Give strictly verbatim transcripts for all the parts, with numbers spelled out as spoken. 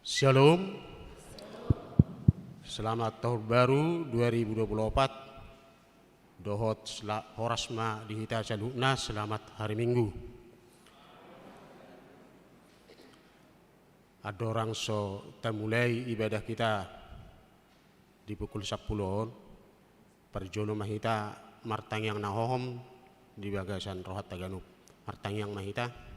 Shalom. Selamat Tahun Baru dua ribu dua puluh empat. Dohot sela-, horas ma di hita saluhutna, selamat hari Minggu. Andorang so tamulai ibadah hita di pukul sampulu on, parjolo ma hita martangiang na hohom di bagasan rohanta ganup. Martangiang ma hita.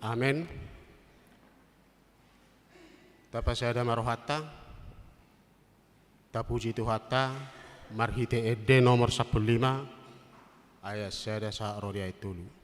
Amen. Tapasada ma rohanta, tapuji Tuhanta, marhite ende nomor sampulu lima, ayat sada sahat ro di ayat tolu.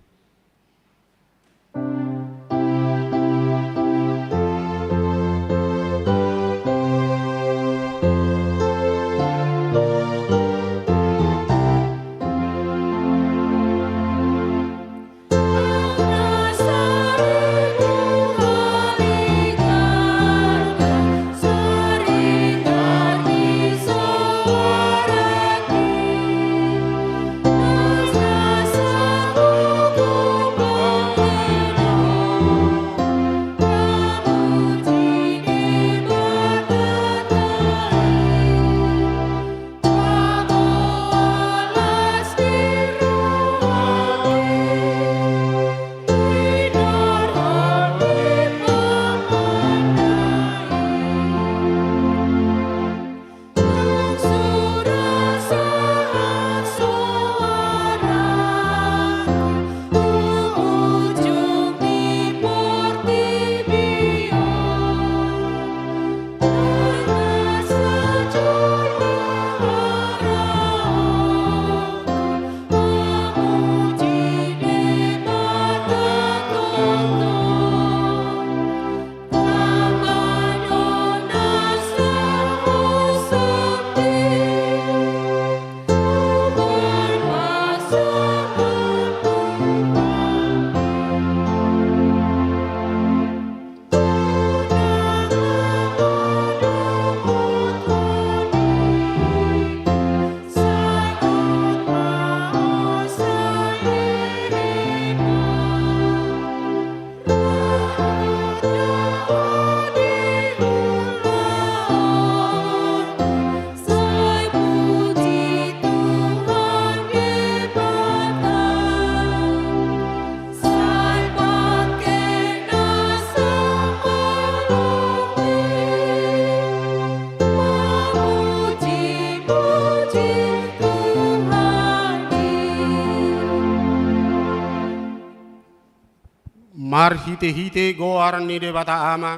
Marhitehite goar ni Debata Ama,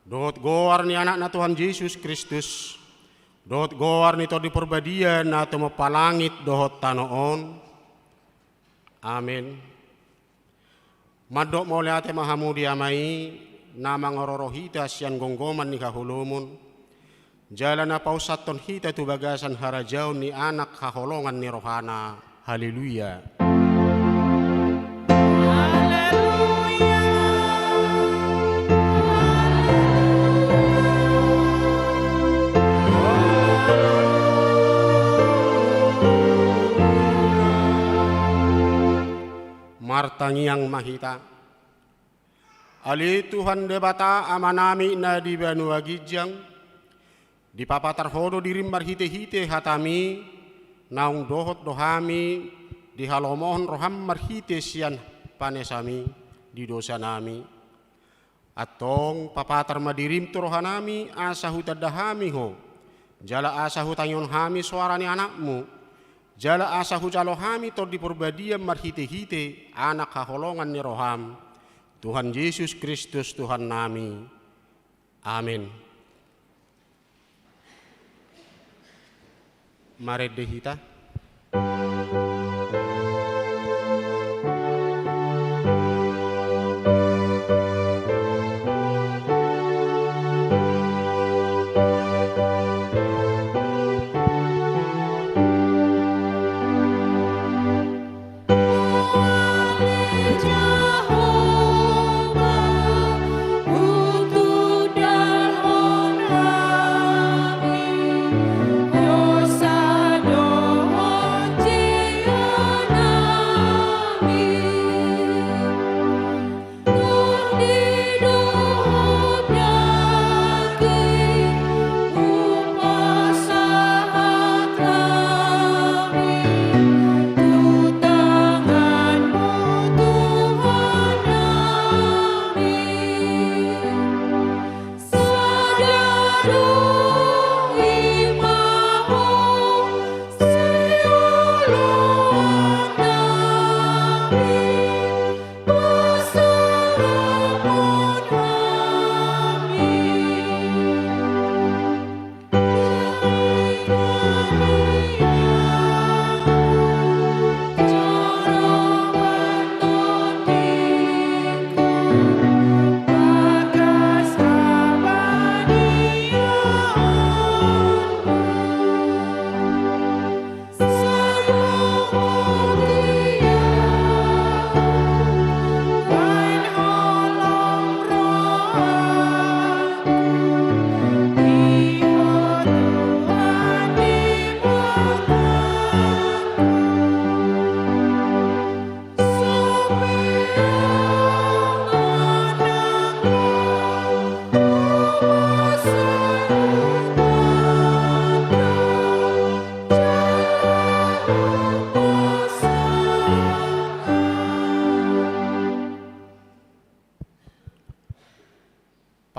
dohot goar ni Anakna Tuhan Jesus Kristus, dohot goar ni Tondi Parbadia na tumompa langit dohot tano on. Amen. Mandok mauliate ma hamu di Ama i, na mangaroro hita sian gomgoman ni haholomon, jala na paussanton hita tu bagasan harajaon ni Anak haholongan ni rohana. Haleluya. Martangiang ma hita. Ale Tuhan Debata Amanami na di banua ginjang, dipapatar Ho do dirim marhitehite hataMi, naung dohot do hami dihalomohon rohaM marhite sian panesaMi di dosanami. Antong papatar ma dirim tu rohanami asa hutanda hami Ho, jala asa hutangihon hami soara ni AnakMu, jala asa hujalo hami Tondi Parbadia marhitehite Anak haholongan ni rohaM, Tuhan Jesus Kristus Tuhannami. Amen. Marende hita.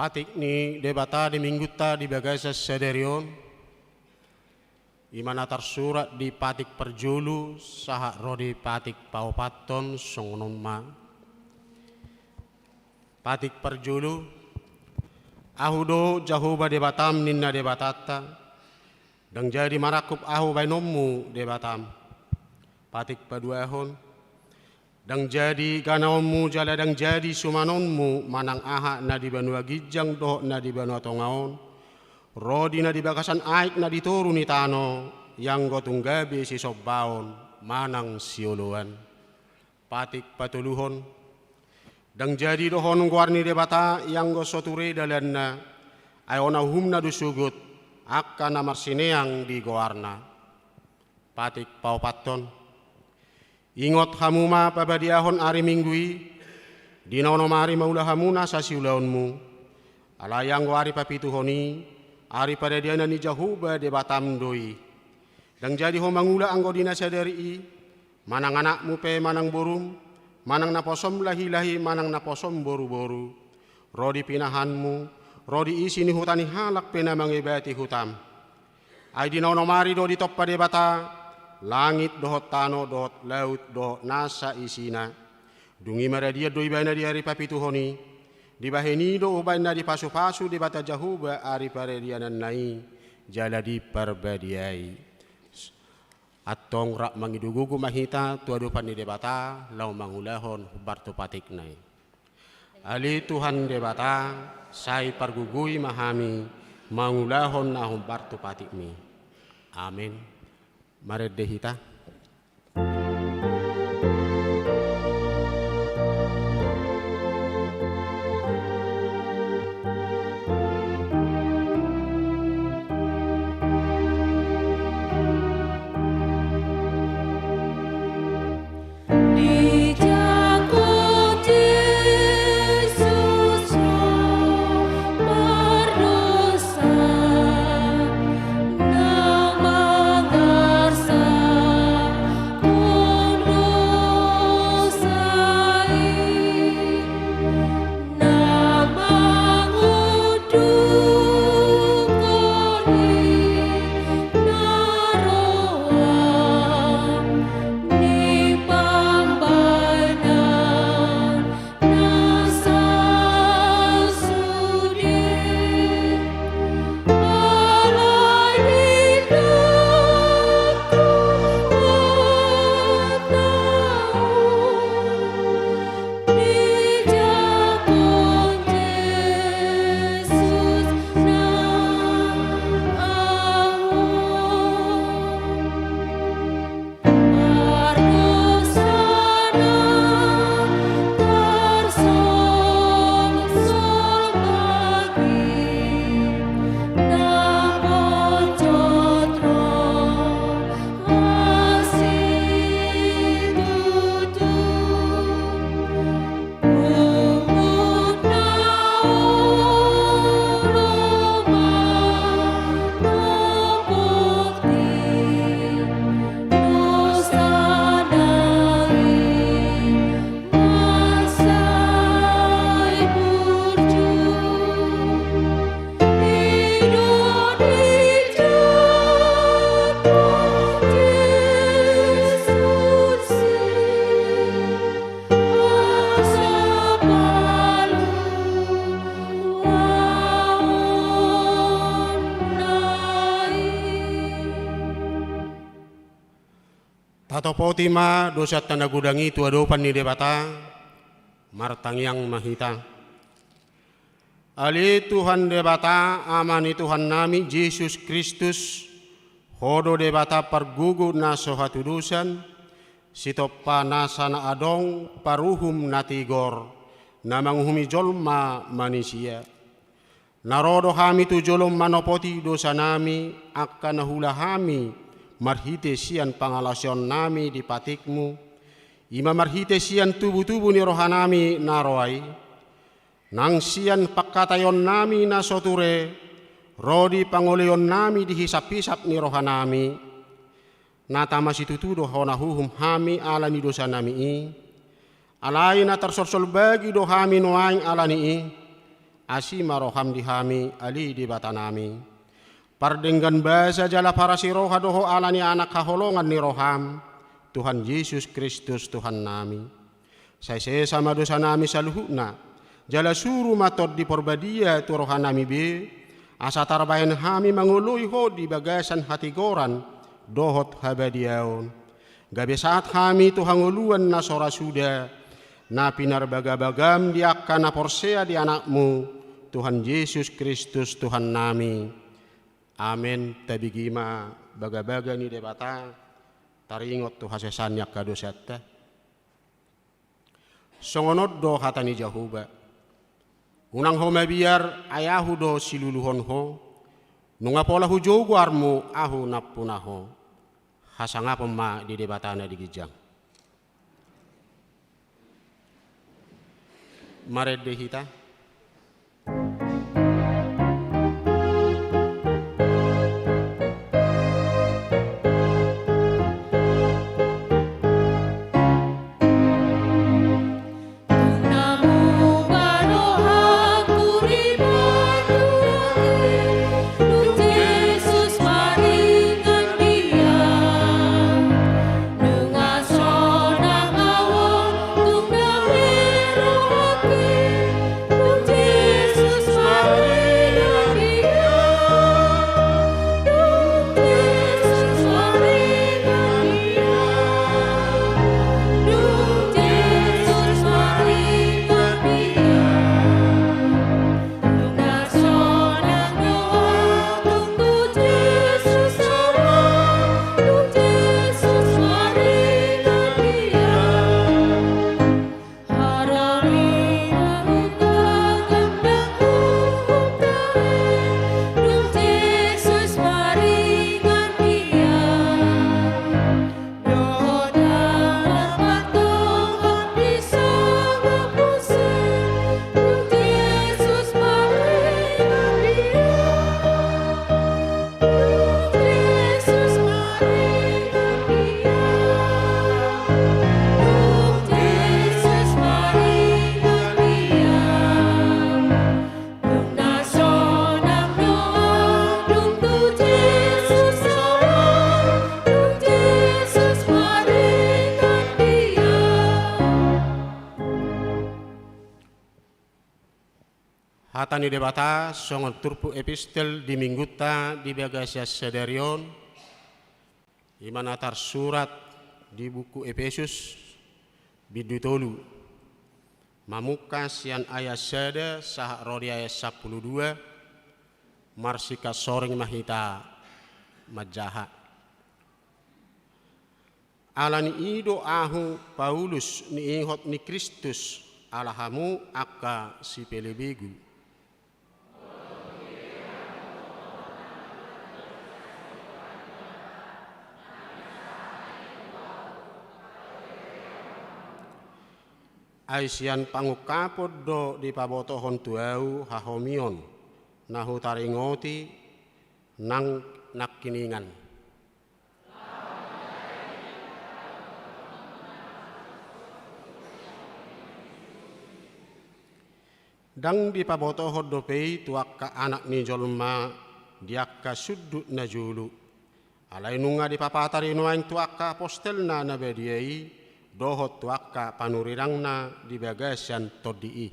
Patik ni Debata di minggunta di bagasan sadari on, i ma na tarsurat di patik parjolo sahat ro di patik paopathon, songon on ma. Patik parjolo. Ahu do Jahowa Debatam, ninna Debatanta, ndang jadi marangkup Ahu baenonmu Debatam. Patik paduahon. Ndang jadi ganaonmu jala ndang jadi sumanonmu manang aha na di banua ginjang dohot na di banua tonga on, ro di na di bagasan aek na di toru ni tano, ianggo tung gabe sisombaon manang sioloan. Patik patoluhon. Ndang jadi dohonon goar ni Debata ianggo so ture dalanna, ai hona uhumna do sogot angka na marsineang di goarna. Patik paopathon. Ingot hamu ma pabadiahon ari Minggu i, di na onom ari mangula hamu nasa siulaonmu. Alai anggo ari papituhon i, ari paradianan ni Jahowa Debatam do i. Ndang jadi ho mangula anggo di na sadari i, manang anakmu pe manang borum, manang naposom lahilahi manang naposom boruboru, ro di pinahanmu, ro di isi ni huta ni halak pe na mangebati hutam. Ai di na onom ari do ditompa Debata langit dohot tano dohot laut dohot nasa isina. Dung i maradian do ibana di ari papituhon i. Dibahen i do umbahen na dipasupasu Debata Jahowa ari paradiananna i jala diparbadiai. Antong rap mangido gogo ma hita tu adopan ni Debata laho mangulahon hombar tu patikna i. Ale Tuhan Debata, sai pargogoi ma hami mangulahon na hombar tu patikmi. Amen. Marende hita. Tatopoti ma dosanta na godang i tu adopan ni Debata. Martangiang ma hita. Ale Tuhan Debata, Ama ni Tuhannami Jesus Kristus, Ho do Debata pargogo na so hatudosan, sitompa nasa na adong, paruhum na tigor, na manguhumi jolma manisia. Na ro do hami tu jolom manopoti dosanami, angka na huula hami marhite sian pangalaosionnami di patikmu, i ma marhite sian tubutubu ni rohanami na roa i, nang sian pangkataionnami na so ture, ro di pangoleionnami di hisaphisap ni rohanami, na tama situtu do hona uhum hami ala ni dosanami i, alai na tarsolsol bagi do hami nuaeng ala ni i, Asi ma roham di hami, ale Debatanami, pardenggan basa jala parasi roha do Ho ala ni Anak haholongan ni roham, Tuhan Jesus Kristus Tuhannami. Sai sesa ma dosanami saluhutna, jala suru ma Tondi Parbadia tu rohanami be, asa tarbahen hami mangoloi Ho di bagasan hatigoran dohot habadiaon. Gabe sahat hami tu hangoluan na so ra suda, na pinarbagabagam di angka na porsea di Anakmu, Tuhan Jesus Kristus Tuhannami. Amen. Tabege ma bagabaga ni Debata, taringot tu hasesaan ni angka dosanta. Songon on do hata ni Jahowa: Unang ho mabiar, ai Ahu do siluluhon ho, nunga pola hujou goarmu, Ahu nampuna ho. Hasangapon ma di Debata na di ginjang. Marende hita. Hata ni Debata songon turpuk epistel di Minggunta di bagasan sadari on, i ma na tarsurat di buku Epesus, bindu tolu, mamungka sian ayat sada sahat ro di ayat sampulu dua. Marsingkat soreng ma hita manjaha. Ala ni i do ahu, Paulus, niingot ni Kristus ala hamu angka sipelebegu. Ai sian pangungkapon do dipabotohon tu ahu hahomion na hutaringoti nang nangkiningan. Ndang dipabotohon dope i tu angka anak ni jolma di angka sundut na jolo. Alai nunga dipapatar i nuaeng tu angka apostelna na badia i, dohot tu angka panurirangna di bagasan tondi i.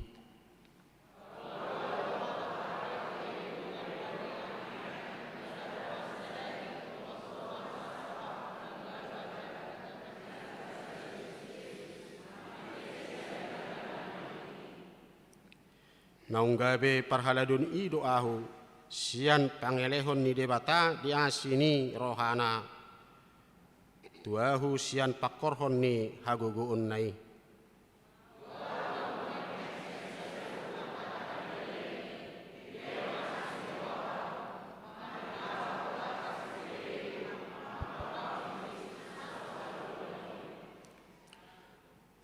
Naung gabe parhalado ni i do ahu, sian pangelehon ni Debata di asi ni rohana tu ahu sian pangkorhon ni hagogoonna i.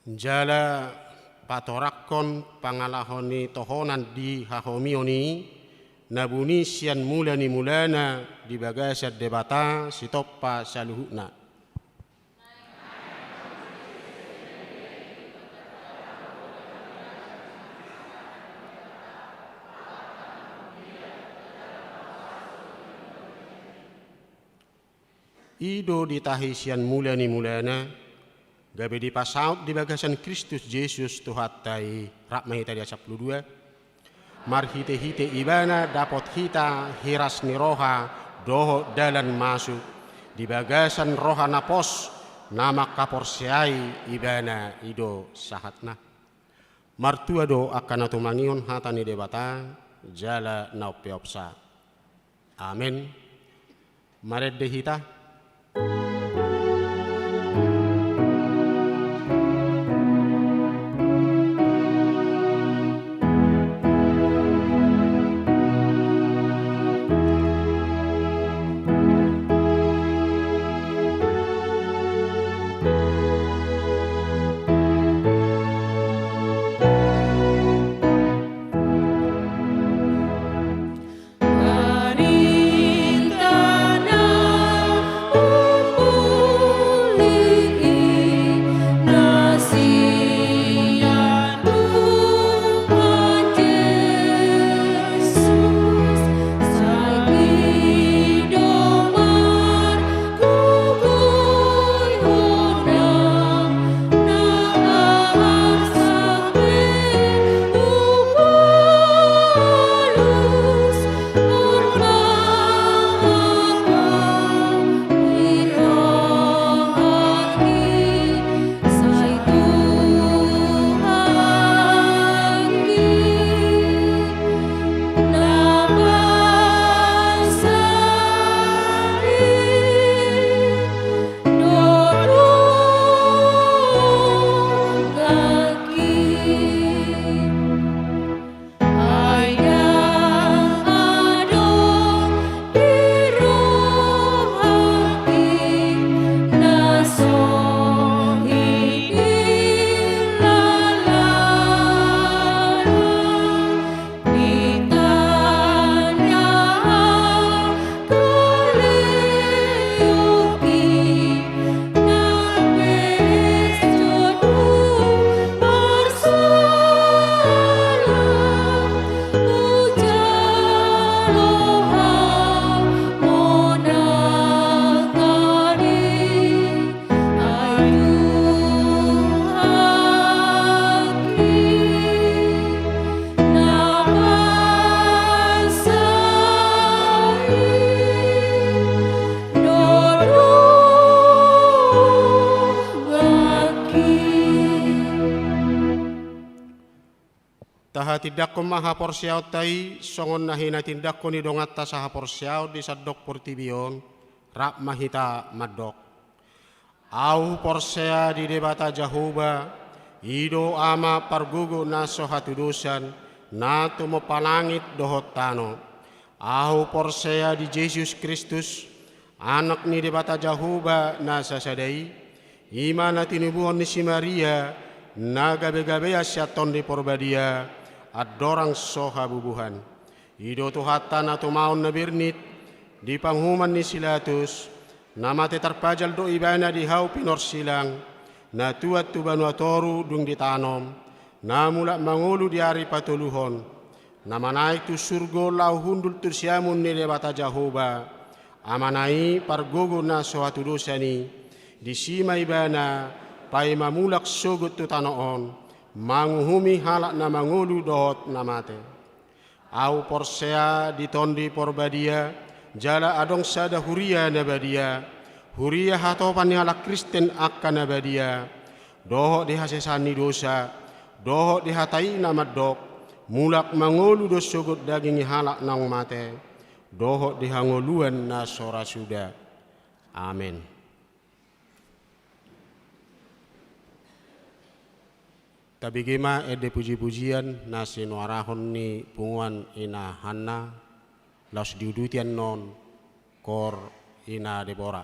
Jala patorangkon pangalaho ni tohonan di hahomion i, na buni sian mula ni mulana di bagasan Debata sitompa saluhutna. I do ditahi sian mula ni mulana, gabe dipasaut di bagasan Kristus Jesus Tuhanta i. Rap ma hita di ayat sampulu dua. Marhitehite Ibana dapot hita hiras ni roha dohot dalan masuk di bagasan roha na pos na mangkaporseai Ibana, i do sahatna. Martua do angka na tumangihon hata ni Debata jala na umpeopsa. Amen. Marende hita. Tahatindangkon ma haporseaonta i songon na hinatindangkon ni donganta sahaporseaon di sandok portibi on. Rap ma hita mandok. Ahu porsea di Debata Jahowa, i do Ama pargogo na so hatudosan, na tumompa langit dohot tano. Ahu porsea di Jesus Kristus, Anak ni Debata Jahowa na sasada i, i ma na tinubuhon ni si Maria, na gabegabean sian Tondi Porbadia, andorang so habubuhan. I do Tuhanta na tumaon na bernit di panguhuman ni si Pilatus, na mate tarpajal do Ibana di hau pinorsilang, na tuat tu banua toru dung ditanom, na mulak mangolu di ari patoluhon, na manaek tu surgo laho hundul tu siamun ni Debata Jahowa, Amana i pargogo na so hatudosan i, disi ma Ibana paima mulak sogot tu tano on, manguhumi halak na mangolu dohot na mate. Ahu porsea di Tondi Porbadia, jala adong sada huria na badia, huria hatopan ni halak Kristen angka na badia, dohot di hasesaan ni dosa, dohot di hata i na mandok, mulak mangolu do sogot daging ni halak naung mate, dohot di hangoluan na so ra suda. Amen. Tabege ma ende pujipujian na sinuarahon ni punguan Ina Hanna, laos diuduti annon kor Ina Debora.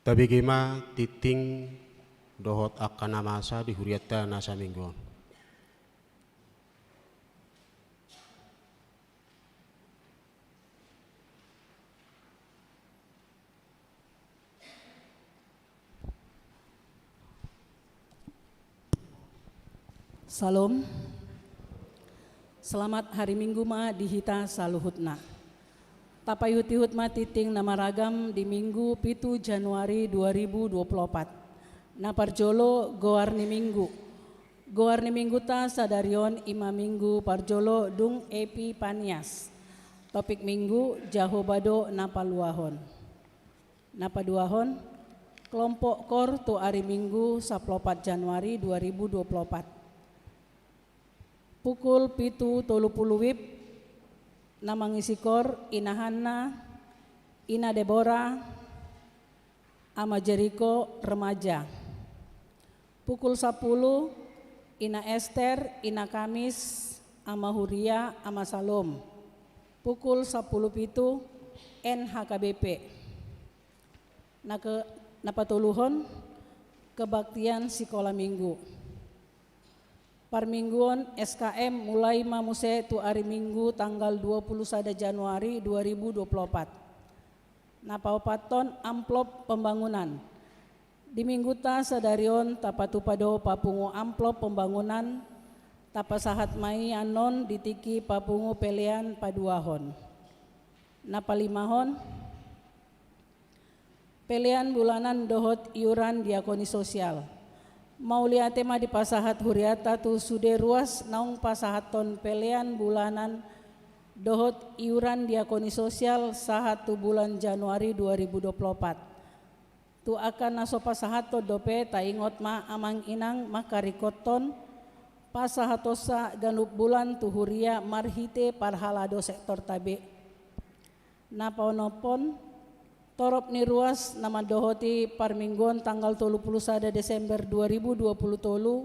Tabege ma tingting dohot angka na masa di hurianta na saminggu on. Salom. Selamat hari Minggu ma di hita saluhutna. Tapaihut-ihut ma tingting na maragam di Minggu pitu Januari dua ribu dua puluh opat. Na parjolo, goar ni Minggu. Goar ni Mingguta sadari on i ma Minggu parjolo dung Epipanias. Topik Minggu, Jahowa do na paluahon. Na paduahon, kelompok kor tu ari Minggu sampulu opat Januari dua ribu dua puluh opat. Pukul pitu tolu pulu WIB, na mangisi kor, Ina Hanna, Ina Debora, Ama Jeriko, remaja. Pukul sampulu, Ina Ester, Ina Kamis, Ama Huria, Ama Salom. Pukul sampulu pitu, N H K B P. Na ke-, na patoluhon, kebaktian sikola Minggu. Parmingguon S K M mulai ma muse tu ari Minggu tanggal dua pulu sada Januari dua ribu dua pulu opat. Na paopathon, amplop pembangunan. Di Mingguta sadari on tapatupa do papungu amplop pembangunan, tapasahat ma i annon di tingki papungu pelean paduahon. Na palimahon, pelean bulanan dohot iuran diakoni sosial. Mauliate ma dipasahat hurianta tu sude ruas naung pasahathon pelean bulanan dohot iuran diakoni sosial sahat tu bulan Januari dua ribu dua pulu opat. Tu angka na so pasahathon dope, taingot ma amang inang mangkaringkothon pasahatonsa ganup bulan tu huria marhite parhalado sektorta be. Na paonomhon, torop ni ruas na mandohoti parmingguon tanggal tolu pulu sada Desember dua ribu dua pulu tolu,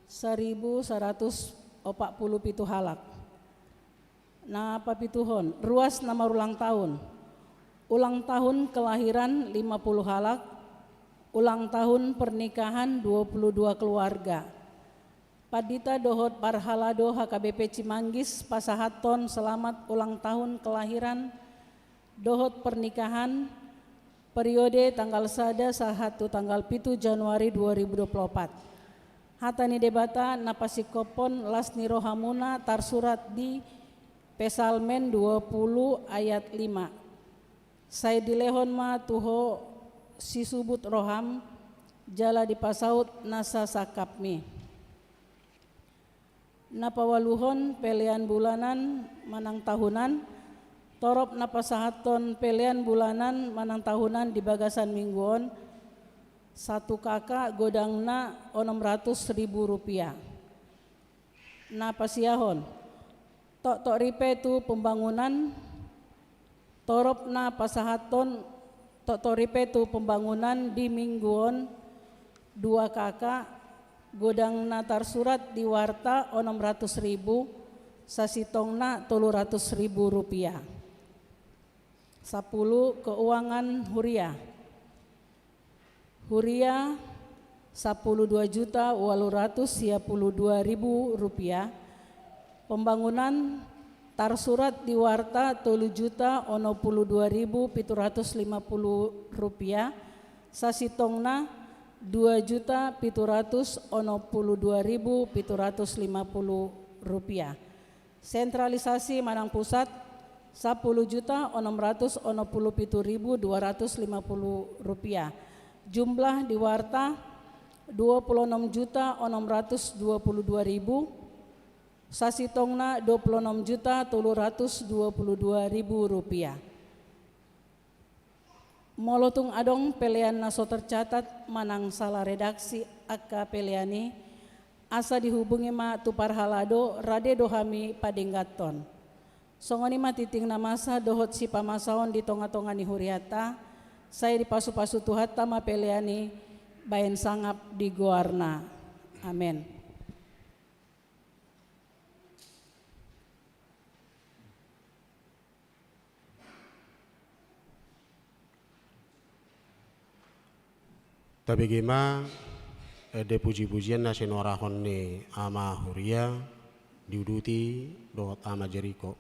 saribu saratus opat pulu pitu halak. Na papituhon, ruas na marulang tahun. Ulang tahun kelahiran lima pulu halak, ulang tahun pernikahan dua pulu dua keluarga. Pandita dohot parhalado H K B P Cimanggis pasahathon selamat ulang tahun kelahiran dohot pernikahan periode tanggal sada sahat tu tanggal pitu Januari dua ribu dua pulu opat. Hata ni Debata na pasingkophon las ni rohamuna tarsurat di Psalmen dua pulu ayat lima. Sai dilehon ma tu ho sisubut roham, jala dipasaut nasa sangkapmi. Na paualuhon, pelean bulanan manang tahunan. Torop na pasahathon pelean bulanan manang tahunan di bagasan minggu on, satu K K godangna onom ratus ribu rupiah. Na pasiahon, toktok ripe tu pembangunan. Torop na pasahathon toktok ripe tu pembangunan di minggu on, dua K K, godangna tarsurat di warta onom ratus ribu, sasintongna tolu ratus ribu rupiah. Sampulu, keuangan huria. Huria, sampulu dua juta ualu ratus sia pulu dua ribu rupiah. Pembangunan, tarsurat di warta tolu juta onom pulu dua ribu pitu ratus lima pulu rupiah, sasintongna dua juta pitu ratus onom pulu dua ribu pitu ratus lima pulu rupiah. Sentralisasi manang pusat, sampulu juta onom ratus onom pulu pitu ribu dua ratus lima pulu rupiah. Jumlah di warta, dua pulu onom juta onom ratus dua pulu dua ribu, sasintongna dua pulu onom juta tolu ratus dua pulu dua ribu rupiah. Molo tung adong pelean na so tercatat manang salah redaksi angka pelean i, asa dihubungi ma tu parhalado, rade do hami padengganhon. Songon i ma tingting na masa dohot sipamasaon di tonga-tonga ni hurianta, sai dipasupasu Tuhanta ma pelean i bahen sangap di goarna. Amen. Tabege ma ende puji-pujian na sinorahon ni ama huria, diuduti dohot ama Jeriko.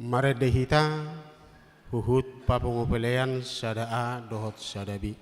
Marende hita huhut papungu pelean sada A dohot sada B.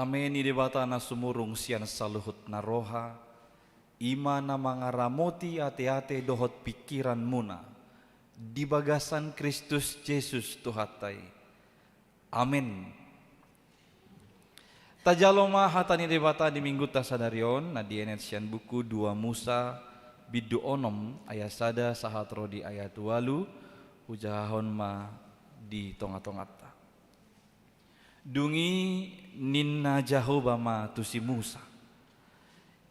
Dame ni Debata na sumurung sian saluhut na roha, i ma na mangaramoti ateate dohot pingkiranmuna di bagasan Kristus Jesus Tuhanta i. Amen. Tajalo ma hata ni Debata di Minggunta sadari on, na dienet sian buku dua Musa, bindu onom, ayat sada sahat ro di ayat ualu. Hujahahon ma di tongatonganta. Dung i ninna Jahowa ma tu si Musa: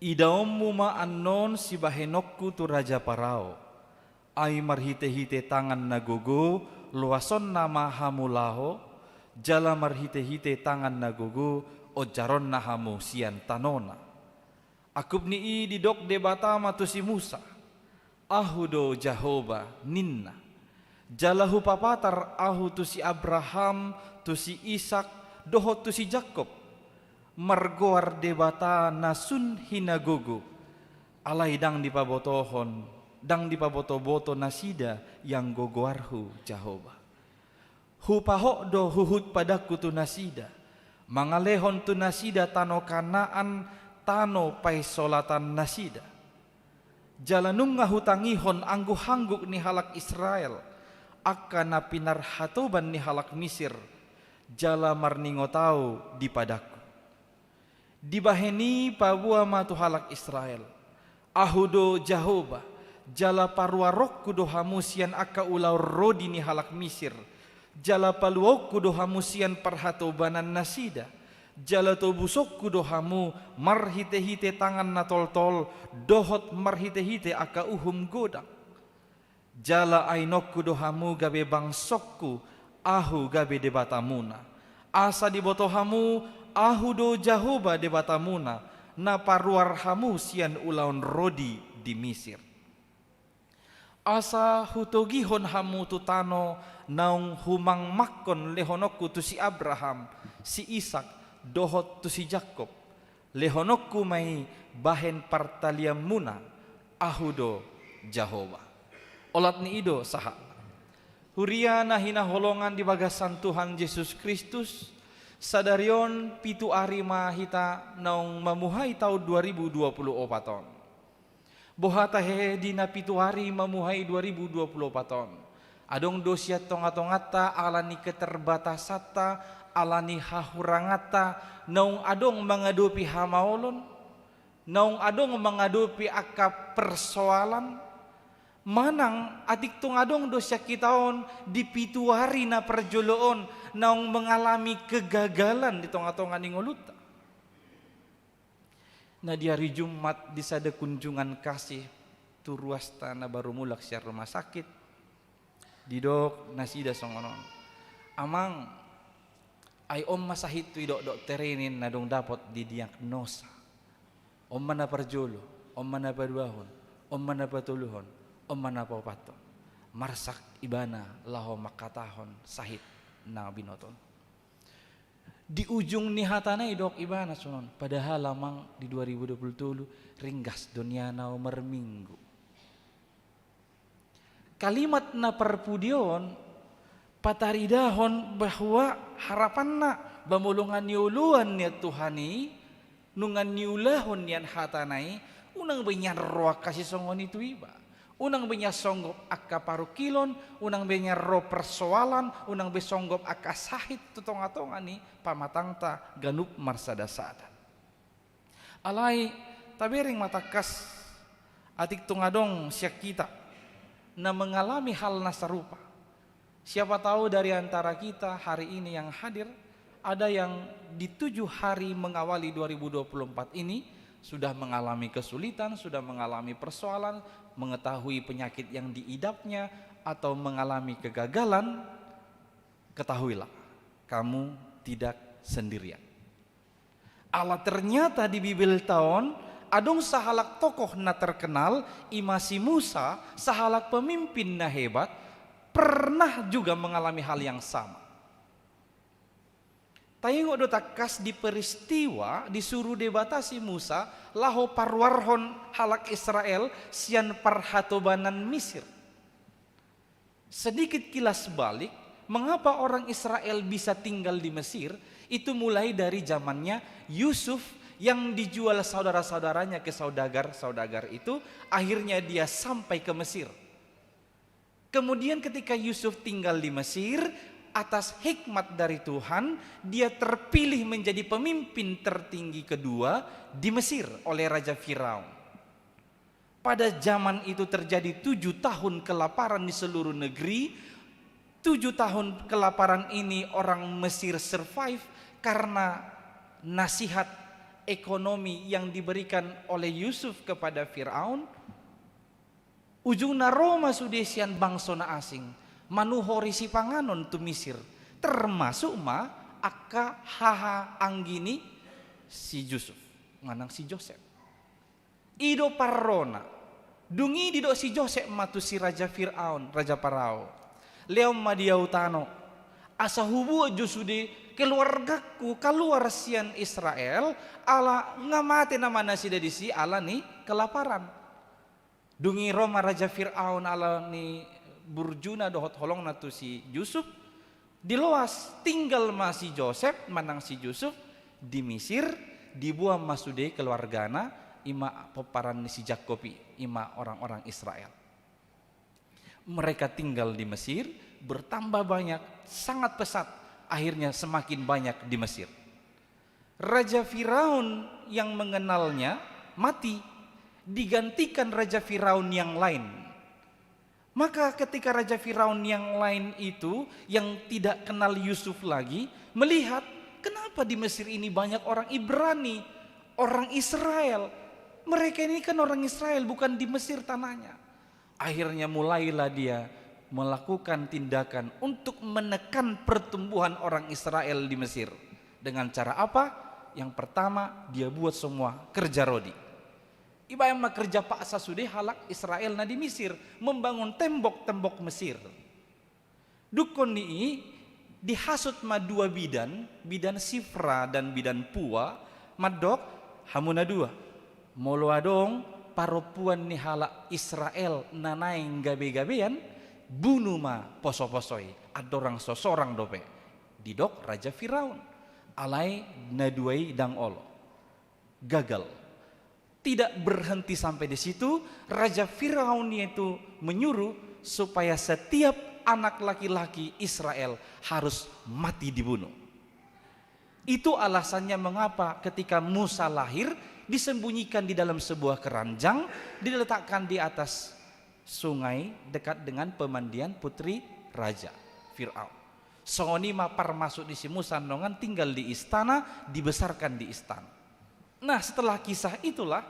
Idaonmu ma annon sibahenonku tu raja Parao, ai marhitehite tangan na gogo loasonna ma hamu laho, jala marhitehite tangan na gogo onjaronna hamu sian tanona. Angkup ni i didok Debata ma tu si Musa: Ahu do Jahowa, ninna, jala hupapatar Ahu tu si Abraham, tu si Isak, dohot tu si Jakkob, margoar Debata na sun hinagogo, alai ndang dipabotohon, ndang dipabotoboto nasida ianggo goarhu Jahowa. Hupahok do huhut padangku tu nasida, mangalehon tu nasida tano Kanaan, tano paisolatanna nasida. Jala nunga hutangihon angguhangguk ni halak Israel, angka na pinarhatoban ni halak Misir, jala marningot Ahu di padangku. Dibahen i paboa ma tu halak Israel: Ahu do Jahowa, jala paruaronku do hamu sian angka ulaon rodi ni halak Misir, jala paluaonku do hamu sian parhatobanan nasida, jala tobusonku do hamu marhitehite tangan na toltol, dohot marhitehite angka uhum godang. Jala ainonku do hamu gabe bangsongku, Ahu gabe Debatamuna. Asa diboto hamu, Ahu do Jahowa Debatamuna, na paruar hamu sian ulaon rodi di Misir. Asa hutogihon hamu tu tano naung humangmangkon lehononku tu si Abraham, si Isak, dohot tu si Jakkob. Lehononku ma i bahen partalianmuna, Ahu do Jahowa. Olat ni i do sahat. Huria na hinaholongan di bagasan Tuhan Jesus Kristus, sadari on pitu ari ma hita naung mamuhai taon dua ribu dua puluh opat on. Boha tahe di na pitu ari mamuhai dua ribu dua puluh opat on? Adong do sian tongatonganta ala ni keterbatasanta, ala ni hahuranganta, naung adong mangadopi hamaolon, naung adong mangadopi angka persoalan, manang atik tung adong do sian hita on di pitu ari na parjolo on naung mengalami kegagalan di tongatonga ni ngolunta. Na di ari Jumat di sada kunjungan kasih tu ruasta na baru mulak sian rumah sakit, didok nasida songon on: Amang, ai on ma sahithu, didok dokter i, ninna, dung dapot didiagnosa. On ma na parjolo, on ma na paduahon, on ma na patoluhon, on ma na paopathon. Marsak ibana laho mangkatahon sahit na binotoon. Di ujung ni hatana didok ibana songon on: Padahal, Amang, di dua ribu dua puluh tolu ringgas do nian ahu marminggu. Kalimat na parpudi on pataridahon bahwa harapanna, ba molo nunga nioloan nian Tuhan i, nunga niulahon nian hatana i, unang be nian ro angka sisongon i tu iba. Unang be nian songgop angka parungkilon, unang be nian ro persoalan, unang be songgop angka sahit tu tongatonga ni pamatangta ganup marsadasada. Alai tabereng ma tangkas, atik tung adong sian hita na mengalami hal na sarupa. Siapa tahu dari antara kita hari ini yang hadir, ada yang di tujuh hari mengawali dua ribu dua puluh empat ini sudah mengalami kesulitan, sudah mengalami persoalan, mengetahui penyakit yang diidapnya, atau mengalami kegagalan. Ketahuilah, kamu tidak sendirian. Ala ternyata di Bibelta on adong sahalak tokoh na terkenal, i ma si Musa, sahalak pemimpin na hebat, pernah juga mengalami hal yang sama. Taingot do tangkas di peristiwa disuru Debata si Musa laho paruarhon halak Israel sian parhatobanan Misir. Sedikit kilas balik, mengapa orang Israel bisa tinggal di Mesir? Itu mulai dari zamannya Yusuf yang dijual saudara-saudaranya ke saudagar-saudagar itu, akhirnya dia sampai ke Mesir. Kemudian ketika Yusuf tinggal di Mesir, atas hikmat dari Tuhan, dia terpilih menjadi pemimpin tertinggi kedua di Mesir oleh Raja Firaun. Pada zaman itu terjadi tujuh tahun kelaparan di seluruh negeri. Tujuh tahun kelaparan ini orang Mesir survive karena nasihat ekonomi yang diberikan oleh Yusuf kepada Firaun. Ujungna ro ma sude sian bangso na asing manuhori sipanganon tu Misir, termasuk ma angka haha anggi ni si Yusuf manang si Josep. I do parrona. Dung i didok si Josep ma tu si Raja Firaun, Raja Parao, "Lehon ma di au tano, asa hubuat jo sude keluargangku kaluar sian Israel, ala nga mate nama nasida disi ala ni kelaparan." Dung i ro ma Raja Firaun ala ni burjuna dohot holongna tu si Yusuf, diloas, tinggal ma si Josep manang si Yusuf di Misir, diboan ma sude keluargana, i ma pomparan ni si Jakob i, i ma orang-orang Israel. Mereka tinggal di Mesir, bertambah banyak, sangat pesat, akhirnya semakin banyak di Mesir. Raja Firaun yang mengenalnya mati, digantikan Raja Firaun yang lain. Maka ketika Raja Firaun yang lain itu, yang tidak kenal Yusuf lagi, melihat, "Kenapa di Mesir ini banyak orang Ibrani, orang Israel? Mereka ini kan orang Israel, bukan di Mesir tanahnya." Akhirnya mulailah dia melakukan tindakan untuk menekan pertumbuhan orang Israel di Mesir. Dengan cara apa? Yang pertama, dia buat semua kerja rodi. Ibaen ma kerja paksa sude halak Israel na di Misir, membangun tembok-tembok Mesir. Dungkon ni i, dihasut ma dua bidan, bidan Sifra dan bidan Pua, mandok, "Hamu na dua, molo adong parompuan ni halak Israel na naeng gabe-gabean, bunu ma poso-poso i, andorang so sorang dope." Didok Raja Firaun. Alai na dua i ndang olo. Gagal. Tidak berhenti sampai di situ, Raja Firaun itu menyuruh supaya setiap anak laki-laki Israel harus mati dibunuh. Itu alasannya mengapa ketika Musa lahir, disembunyikan di dalam sebuah keranjang, diletakkan di atas sungai dekat dengan pemandian putri raja Firaun. Songon i ma parmasuk ni si Musa, nongan tinggal di istana, dibesarkan di istana. Nah, setelah kisah itulah,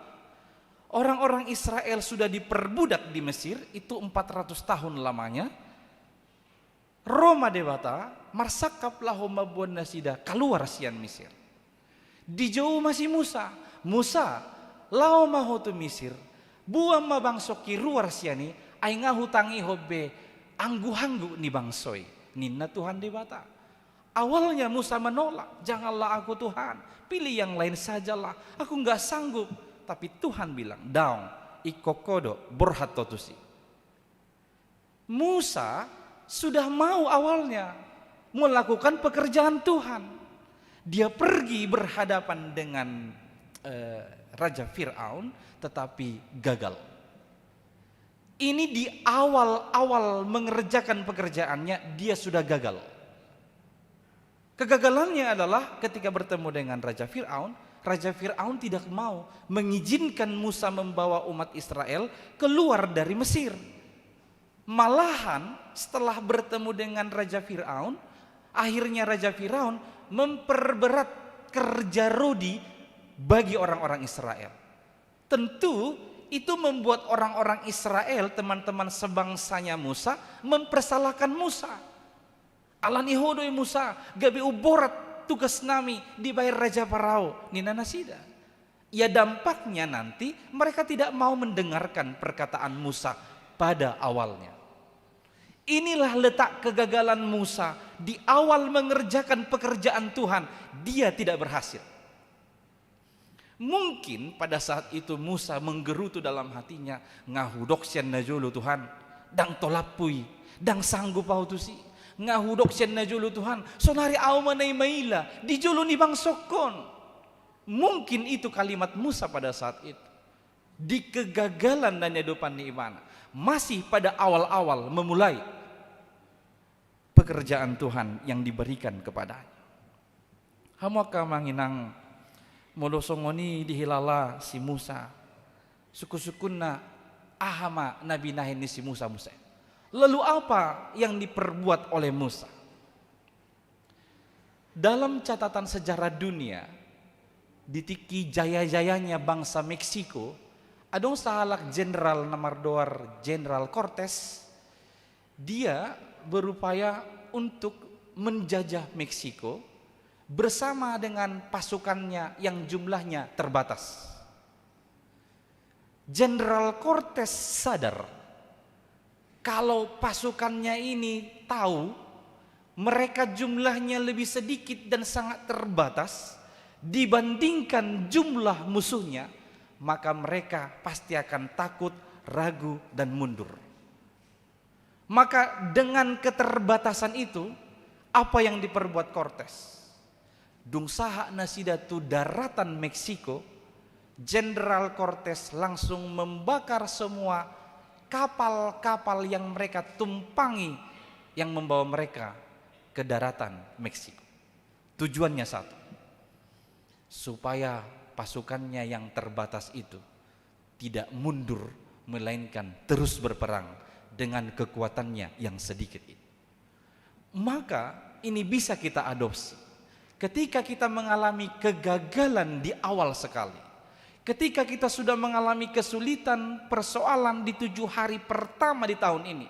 orang-orang Israel sudah diperbudak di Mesir, itu empat ratus tahun lamanya. Ro ma Debata, marsangkap laho mamboan nasida kaluar sian Mesir. Dijou ma si Musa, "Musa, laho ma ho tu Mesir, boan ma bangsongki ruar sian i, ai nga hutangihon be angguhangguh ni bangso i," ninna Tuhan Debata. Awalnya Musa menolak, "Janganlah aku, Tuhan, pilih yang lain sajalah, aku nggak sanggup." Tapi Tuhan bilang, "Daong, ingkon ho do, borhat ho tusi." Musa sudah mau awalnya melakukan pekerjaan Tuhan. Dia pergi berhadapan dengan, eh, Raja Firaun, tetapi gagal. Ini di awal-awal mengerjakan pekerjaannya, dia sudah gagal. Kegagalannya adalah ketika bertemu dengan Raja Firaun, Raja Firaun tidak mau mengizinkan Musa membawa umat Israel keluar dari Mesir. Malahan, setelah bertemu dengan Raja Firaun, akhirnya Raja Firaun memperberat kerja rodi bagi orang-orang Israel. Tentu, itu membuat orang-orang Israel, teman-teman sebangsanya Musa, mempersalahkan Musa. "Alani ho do i, Musa, gabe umborat tugas nami dibaen Raja Parao," ninna nasida. Ya, dampaknya nanti mereka tidak mau mendengarkan perkataan Musa pada awalnya. Inilah letak kegagalan Musa di awal mengerjakan pekerjaan Tuhan, dia tidak berhasil. Mungkin pada saat itu Musa menggerutu dalam hatinya, "Nga hudok sian najolo, Tuhan, ndang tolaphu i, ndang sanggup ahu tusi. Nga hudok sian na jolo Tuhan, sonari ahu ma na i maila di jolo ni bangsongkon. Mungkin itu kalimat Musa pada saat itu. Di kegagalan na niadopan ni ibana, masih pada awal-awal memulai pekerjaan Tuhan yang diberikan kepadanya. Hamu angka amang inang, molo songon i dihilala si Musa, sungkun-sungkunna aha ma na binahen ni si Musa muse? Lalu apa yang diperbuat oleh Musa? Dalam catatan sejarah dunia, di tingki jaya-jayanya bangsa Meksiko, adong sahalak jenderal na margoar Jenderal Cortes. Dia berupaya untuk menjajah Meksiko bersama dengan pasukannya yang jumlahnya terbatas. Jenderal Cortes sadar kalau pasukannya ini tahu mereka jumlahnya lebih sedikit dan sangat terbatas dibandingkan jumlah musuhnya, maka mereka pasti akan takut, ragu, dan mundur. Maka dengan keterbatasan itu, apa yang diperbuat Cortes? Dung sahat nasida tu daratan Meksiko, Jenderal Cortes langsung membakar semua kapal-kapal yang mereka tumpangi yang membawa mereka ke daratan Meksiko. Tujuannya satu, supaya pasukannya yang terbatas itu tidak mundur, melainkan terus berperang dengan kekuatannya yang sedikit itu. Maka ini bisa kita adopsi. Ketika kita mengalami kegagalan di awal sekali, ketika kita sudah mengalami kesulitan, persoalan di tujuh hari pertama di tahun ini,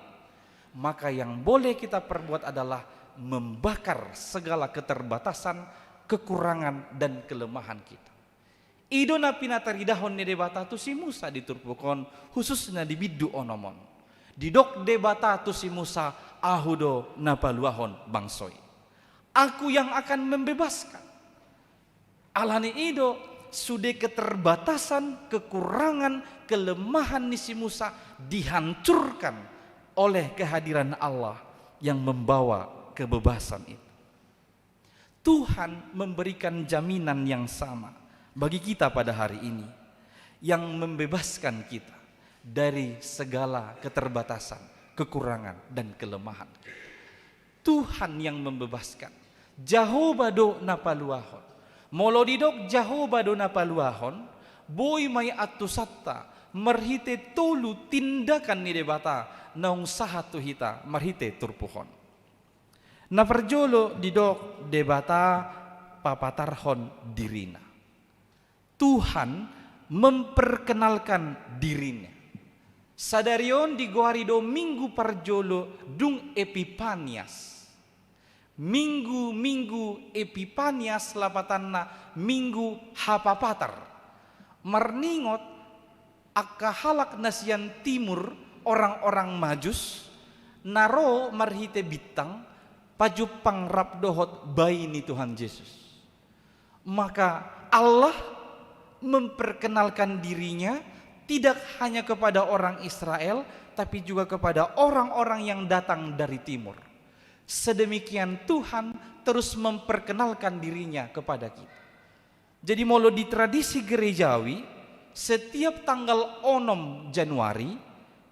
maka yang boleh kita perbuat adalah membakar segala keterbatasan, kekurangan, dan kelemahan kita. I do na pinataridahon ni Debata tu si Musa di turpuk on, khususna di bindu onom on. Didok Debata tu si Musa, Ahu do na paluahon bangso i. Aku yang akan membebaskan. Alani i do, sude keterbatasan, kekurangan, kelemahan ni si Musa dihancurkan oleh kehadiran Allah yang membawa kebebasan itu. Tuhan memberikan jaminan yang sama bagi kita pada hari ini, yang membebaskan kita dari segala keterbatasan, kekurangan, dan kelemahan kita. Tuhan yang membebaskan. Jahowa do na paluahon. Molo didok Jahowa do na paluahon, boi ma i antusanta marhite tolu tindakan ni Debata naung sahat tu hita marhite turpuk on. Na parjolo didok Debata papatarhon diriNa. Tuhan memperkenalkan diriNa. Sadari on digoari do minggu parjolo dung Epipanias. Minggu-minggu Epipanias lapatanna minggu hapapatar. Marningot angka halak na sian timur, orang-orang Majus, na ro marhite bintang, pajumpang rap dohot bai ni Tuhan Jesus. Maka Allah memperkenalkan diriNa tidak hanya kepada orang Israel, tapi juga kepada orang-orang yang datang dari timur. Sedemikian Tuhan terus memperkenalkan diriNa kepada kita. Jadi molo di tradisi gerejawi, setiap tanggal onom Januari,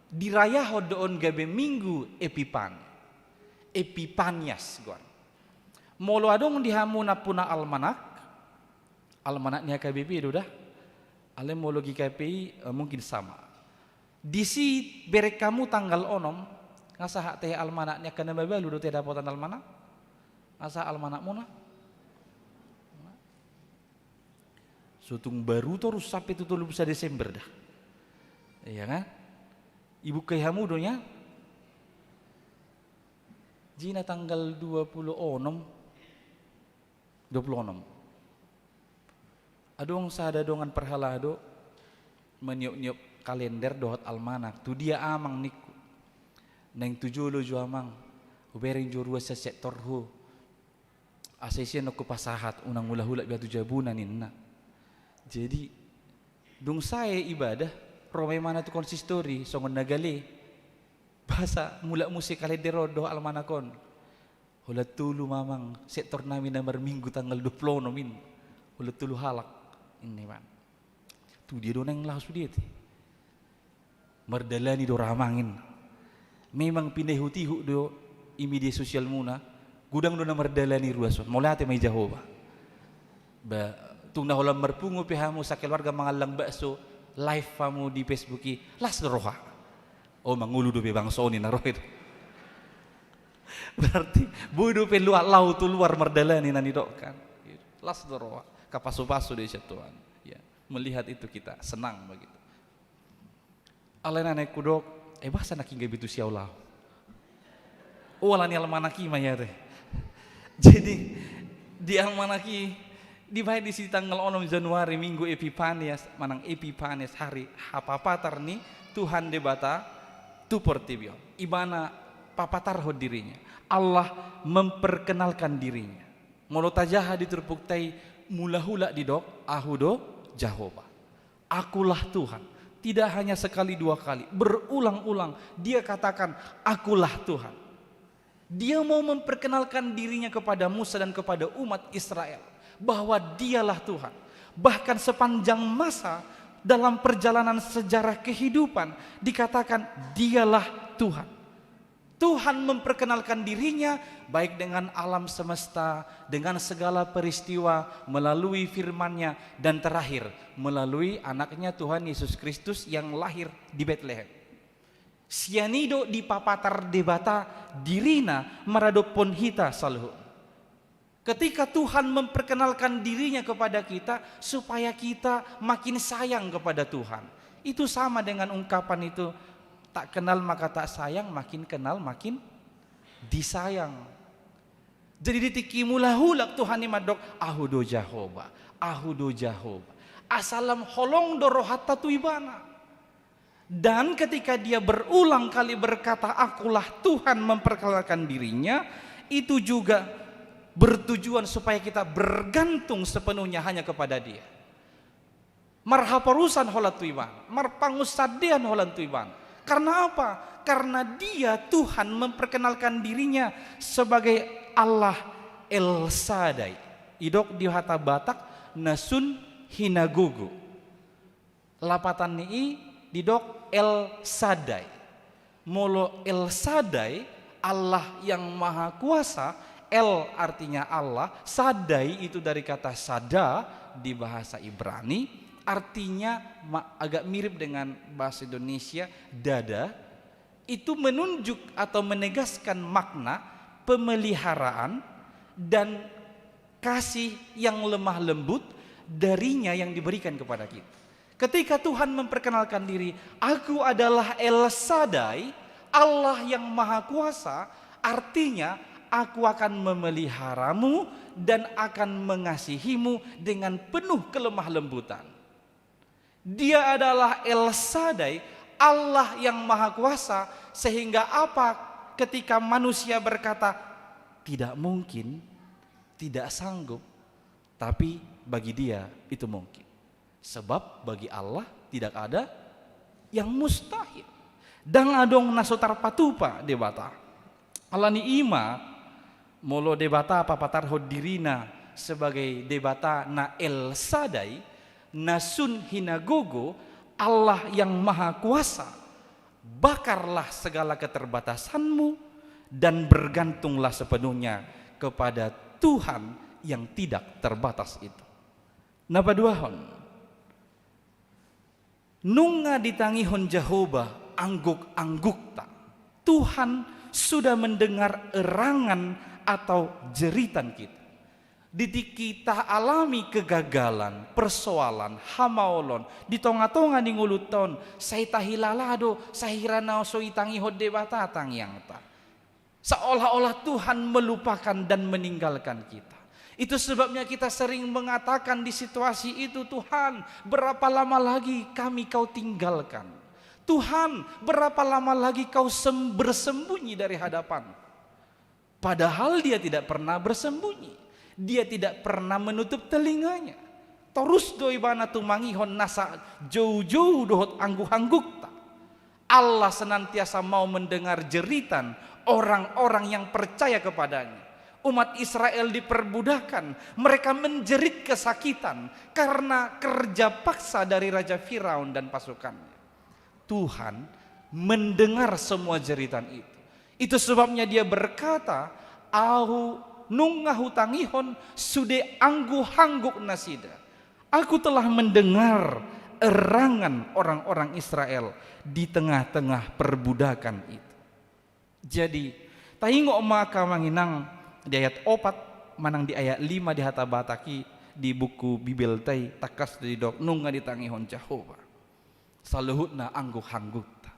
dirayahon do on gabe minggu Epipani. Epipanias goar. Molo adong di hamu na puna almanak, almanak ni H K B P do da. Alai molo G K P I, eh, mungkin sama. Disi bereng hamu tanggal onom, nga sahat tehe almanak ni angka na mabalu do tehe dapotan almanak? Nga sahat almanakmuna? So tung baru torus sampe tu tolu pulu sada Desember da. Iya kan? Ibuka i hamu do nian. Jina tanggal dua pulu onom. Dua pulu onom. Adong sada dongan parhalado maniop-niop kalender dohot almanak. Tu dia amang ningku? Naeng tu jolo jo amang. Hubereng jo ruas sian sektorhu. Asa ise nang hupasahat, unang hulak-hulak be ahu tu jabuna ninna. Jadi, dung sae ibadah, ro ma imana tu konsistori, songon na gale. Boasa mulak muse kalender on dohot almanak on? Holan tolu ma amang sektor nami na marminggu tanggal dua pulu onom in. Holan tolu halak, ninna ibana. Tu dia do naeng laho sude ate? Mardalani do ra amang, ninna. Memang pinaihutihut do i media sosialmuna, godang do na mardalani ruas on. Mauliate ma i Jahowa. Ba, tung na holan marpungu pe hamu sakeluarga mangallang bakso, live hamu di Facebook i, las do roha. O, mangolu dope bangso on, ninna roha i do. Berarti boi dope luat laho tu luar mardalani, na nidok kan. Las do roha. Kapasupasu do i sian Tuhan. Ya, melihat itu kita senang begitu. Alai na naeng hudok, eh, boasa nangkin gabe tusi ahu laho? O, alani almanak i ma i ate. Jadi, di almanak i, dibahen disi tanggal onom Januari, Minggu Epipanias, manang Epipanias, hari hapapatar ni Tuhan Debata tu portibi on. Ibana papatarhon dirinya. Allah memperkenalkan dirinya. Molo tajaha di turpukta i, mulahulak didok, Ahu do Jahowa. Akulah Tuhan. Tidak hanya sekali dua kali, berulang-ulang dia katakan, "Akulah Tuhan." Dia mau memperkenalkan dirinya kepada Musa dan kepada umat Israel bahwa dialah Tuhan. Bahkan sepanjang masa dalam perjalanan sejarah kehidupan dikatakan, "Dialah Tuhan." Tuhan memperkenalkan dirinya baik dengan alam semesta, dengan segala peristiwa, melalui firman-Nya, dan terakhir melalui anaknya Tuhan Yesus Kristus yang lahir di Betlehem. Sian i do dipapatar Debata dirina maradophon hita saluhut. Ketika Tuhan memperkenalkan dirinya kepada kita, supaya kita makin sayang kepada Tuhan. Itu sama dengan ungkapan itu, tak kenal maka tak sayang, makin kenal makin disayang. Jadi di tingki mulahulak Tuhan i mandok, "Ahu do Jahowa, Ahu do Jahowa." Asa lam holong do rohanta tu Ibana. Dan ketika dia berulang kali berkata, "Akulah Tuhan," memperkenalkan dirinya, itu juga bertujuan supaya kita bergantung sepenuhnya hanya kepada Dia. Marhaporusan holan tu Ibana, marpangunsandean holan tu Ibana. Karena apa? Karena Dia, Tuhan, memperkenalkan dirinya sebagai Allah El Sadai. Didok di hata Batak, na sun hinagogo. Lapatan ni i didok El Sadai. Molo El Sadai, Allah yang Maha Kuasa, El artinya Allah, Sadai itu dari kata sada di bahasa Ibrani, artinya ma-, agak mirip dengan bahasa Indonesia, dada, itu menunjuk atau menegaskan makna pemeliharaan dan kasih yang lemah lembut dari-Nya yang diberikan kepada kita. Ketika Tuhan memperkenalkan diri, "Aku adalah El Sadai, Allah yang Maha Kuasa," artinya, "Aku akan memeliharamu dan akan mengasihimu dengan penuh kelemah lembutan." Dia adalah El Sadai, Allah yang Maha Kuasa, sehingga apa ketika manusia berkata, "Tidak mungkin, tidak sanggup," tapi bagi Dia itu mungkin. Sebab bagi Allah tidak ada yang mustahil. Ndang adong na so tarpatupa Debata. Alani i ma, molo Debata papatarhon diriNa sebagai Debata na El Sadai, na sun hinagogo, Allah yang Maha Kuasa, bakarlah segala keterbatasanmu dan bergantunglah sepenuhnya kepada Tuhan yang tidak terbatas itu. Na paduahon, nunga ditangihon Jahowa angguk-anggukta. Tuhan sudah mendengar erangan atau jeritan kita. Di tingki taalami kegagalan, persoalan, hamaolon, di tonga-tonga ni ngolunta on, sai tahilala do, sahira na so ditangihon Debata tangiangta. Seolah-olah Tuhan melupakan dan meninggalkan kita. Itu sebabnya kita sering mengatakan di situasi itu, "Tuhan, berapa lama lagi kami Kau tinggalkan? Tuhan, berapa lama lagi Kau sem-, bersembunyi dari hadapan?" Padahal Dia tidak pernah bersembunyi. Dia tidak pernah menutup telinganya. Torus do Ibana tumangihon nasa joujou dohot angguk-anggukta. Allah senantiasa mau mendengar jeritan orang-orang yang percaya kepada-Nya. Umat Israel diperbudakan, mereka menjerit kesakitan karena kerja paksa dari Raja Firaun dan pasukannya. Tuhan mendengar semua jeritan itu. Itu sebabnya Dia berkata, "Ahu nunga hutangihon sude angguhangguk nasida. Aku telah mendengar erangan orang-orang Israel di tengah-tengah perbudakan itu." Jadi, taingot ma angka amang inang di ayat opat manang di ayat lima di hata Batak i, di buku Bibelta i, tangkas do didok nunga ditangihon Jahowa saluhutna angguhanggukta.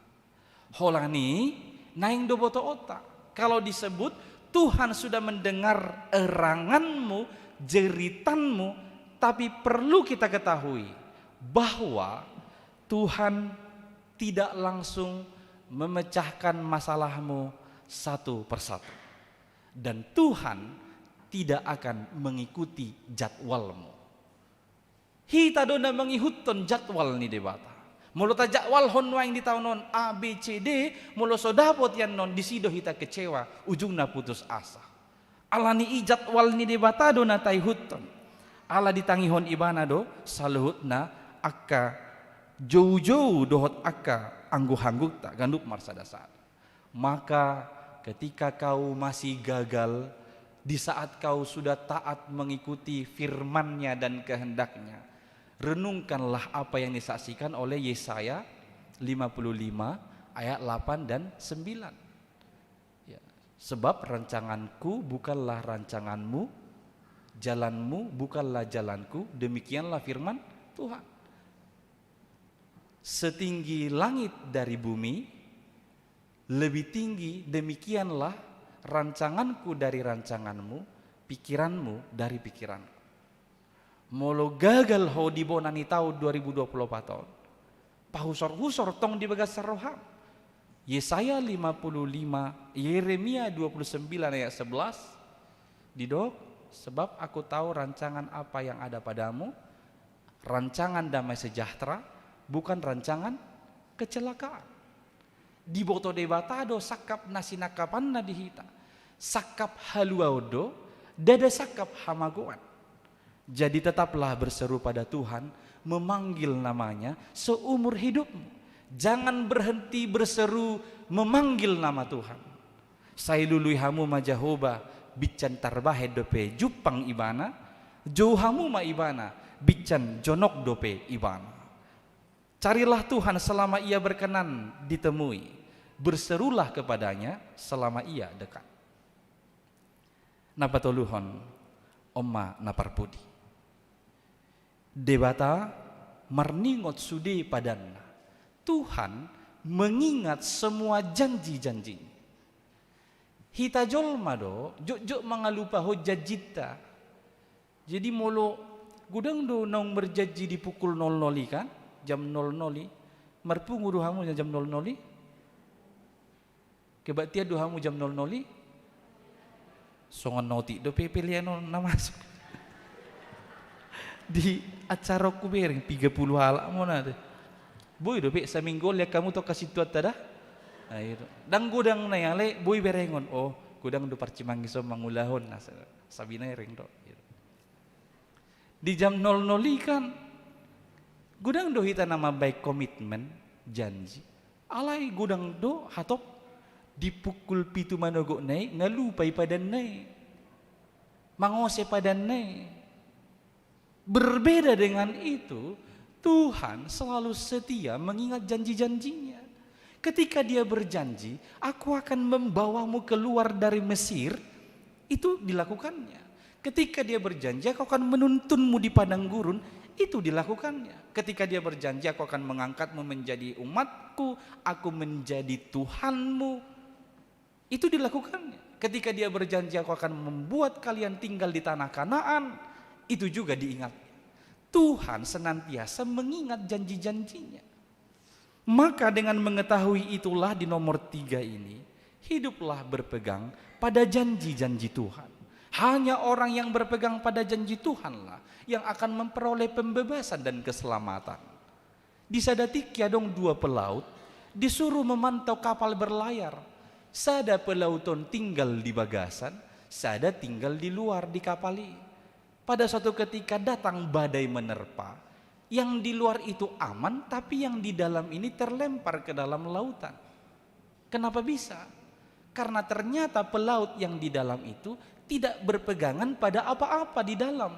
Holan i naeng do botoonta. Kalau disebut Tuhan sudah mendengar eranganmu, jeritanmu, tapi perlu kita ketahui bahwa Tuhan tidak langsung memecahkan masalahmu satu persatu. Dan Tuhan tidak akan mengikuti jadwalmu. Hita do na mangihuthon jadwal ni Debata. Molo tajadwalhon nuaeng di taon on A, B, C, D, molo so dapot iannon, disi do hita kecewa, ujungna putus asa. Alani i jadwal ni Debata do na taihuthon. Ala ditangihon Ibana do saluhutna angka joujou dohot angka angguhanggukta ganup marsadasada. Maka ketika kau masih gagal, di saat kau sudah taat mengikuti firman-Nya dan kehendak-Nya, renungkanlah apa yang disaksikan oleh Yesaya lima puluh lima ayat delapan dan sembilan. Ya, sebab rancanganku bukanlah rancanganmu, jalanmu bukanlah jalanku, demikianlah firman Tuhan. Setinggi langit dari bumi, lebih tinggi, demikianlah rancanganku dari rancanganmu, pikiranmu dari pikiranku. Molo gagal ho di bona ni taon dua ribu dua puluh empat on, pahusor-husor tong di bagasan roham. Yesaya lima puluh lima, Yeremia dua puluh sembilan ayat sebelas, didok, "Sebab Aku tahu rancangan apa yang ada padamu, rancangan damai sejahtera, bukan rancangan kecelakaan." Diboto Debata do sangkap na sinangkapanna di hita. Sangkap haluaon do, ndada sangkap hamagoan. Jadi tetaplah berseru pada Tuhan, memanggil nama-Nya seumur hidupmu. Jangan berhenti berseru memanggil nama Tuhan. Sai lului hamu ma Jahowa, bincan tarbahen dope jumpang Ibana, jou hamu ma Ibana, bincan jonok dope Ibana. Carilah Tuhan selama Ia berkenan ditemui, berserulah kepada-Nya selama Ia dekat. Na patoluhon, on ma na parpudi. Debata marningot sude padanna. Tuhan mengingat semua janji-janji-Nya. Hita jolma do jotjot mangalupahon janjinta. Jadi molo godang do naung marjanji di pukul nol nol i kan, jam nol nol i, marpungu do hamu jam nol nol i? Kebaktian do hamu jam nol nol i? Songon na otik dope pelean on na masuk. Di acara on hubereng, piga pulu halak ma na. Boi dope saminggu on lean hamu tu angka sintuanta da? Ndang godang nai, alai boi berengon. Oh, godang do parcimangis on mangulahon, na sa-, sabinereng do. Di jam nol nol i kan godang do hita na mambahen komitmen, janji. Alai godang do hatop di pukul pitu manogotna i nga lupa i padanna i, mangose padanna i. Berbeda dengan itu, Tuhan selalu setia mengingat janji-janji-Nya. Ketika Dia berjanji, "Aku akan membawamu keluar dari Mesir," itu dilakukan-Nya. Ketika Dia berjanji, "Aku akan menuntunmu di padang gurun," itu dilakukan-Nya. Ketika Dia berjanji, "Aku akan mengangkatmu menjadi umat-Ku, Aku menjadi Tuhanmu," itu dilakukan-Nya. Ketika Dia berjanji, "Aku akan membuat kalian tinggal di tanah Kanaan," itu juga diingat. Tuhan senantiasa mengingat janji-janji-Nya. Maka dengan mengetahui itulah, di nomor tiga ini, hiduplah berpegang pada janji-janji Tuhan. Hanya orang yang berpegang pada janji Tuhanlah yang akan memperoleh pembebasan dan keselamatan. Di sada tingki adong dua pelaut, disuruh memantau kapal berlayar. Sada pelaut on tinggal di bagasan, Sada tinggal di luar, di kapal i. Pada suatu ketika datang badai menerpa, yang di luar itu aman, tapi yang di dalam ini terlempar ke dalam lautan. Kenapa bisa? Karena ternyata pelaut yang di dalam itu tidak berpegangan pada apa-apa di dalam.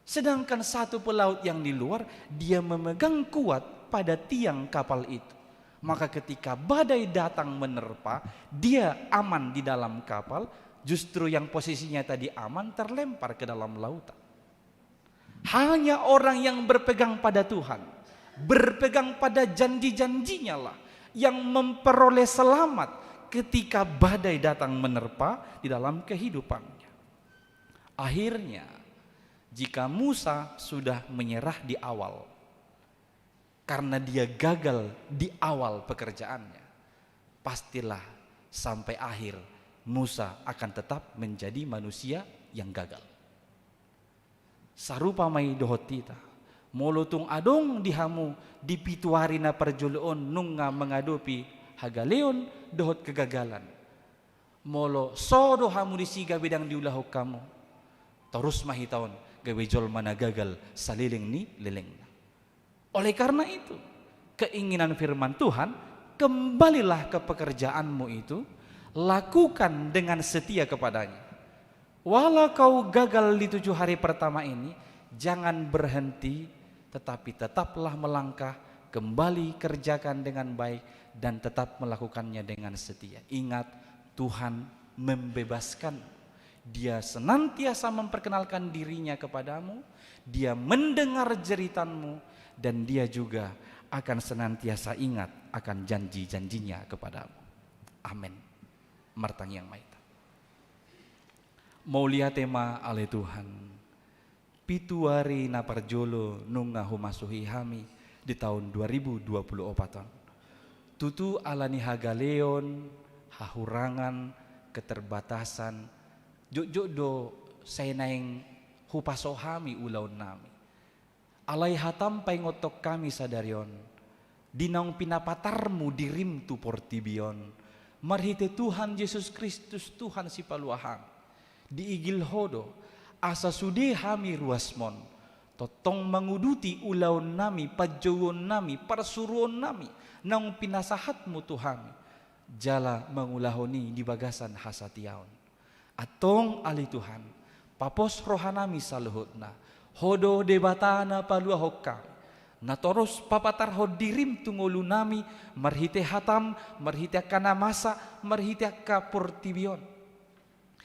Sedangkan satu pelaut yang di luar, dia memegang kuat pada tiang kapal itu. Maka ketika badai datang menerpa, dia aman di dalam kapal, justru yang posisinya tadi aman terlempar ke dalam lautan. Hanya orang yang berpegang pada Tuhan, berpegang pada janji-janjinya lah yang memperoleh selamat ketika badai datang menerpa di dalam kehidupannya. Akhirnya, jika Musa sudah menyerah di awal, karena dia gagal di awal pekerjaannya, pastilah sampai akhir Musa akan tetap menjadi manusia yang gagal. Sarupa ma i dohot hita. Molo tung adong di hamu di pitu ari na parjolo on nunga mangadopi hagaleon dohot kegagalan. Molo so do hamu disi gabe ndang diulahon hamu, torus ma hita on gabe jolma na gagal saleleng ni lelengna. Oleh karena itu, keinginan firman Tuhan, kembalilah ke pekerjaanmu itu, lakukan dengan setia kepadanya. Walau kau gagal di tujuh hari pertama ini, jangan berhenti, tetapi tetaplah melangkah, kembali kerjakan dengan baik, dan tetap melakukannya dengan setia. Ingat, Tuhan membebaskan. Dia senantiasa memperkenalkan dirinya kepadamu, dia mendengar jeritanmu, dan dia juga akan senantiasa ingat akan janji-janjinya kepadamu. Amin. Martangiang ma hita. Mauliate ma ale Tuhan. Pitu ari na parjolo nunga humasuhi hami di taon dua ribu dua puluh opat on. Tutu ala ni hagaleon, hahurangan, keterbatasan, jotjot do sai naeng hupaso hami ulaonnami. Alai hatam paingothon hami sadari on, di naung pinapatarmu dirim tu portibi on, marhite Tuhan Jesus Kristus, Tuhan sipalua hami. Diigil Ho do, asa sude hami ruasmon, tongtong manguduti ulaonnami, panjouonnami, parsuruonnami, naung pinasahatmu tu hami, jala mangulahon i di bagasan hasatiaon. Antong ale Tuhan, papos rohanami saluhutna, Ho do Debata na paluahon hami, na torus papatarhon dirim tu ngolunami, marhite hatam, marhite angka na masa, marhite angka portibi on.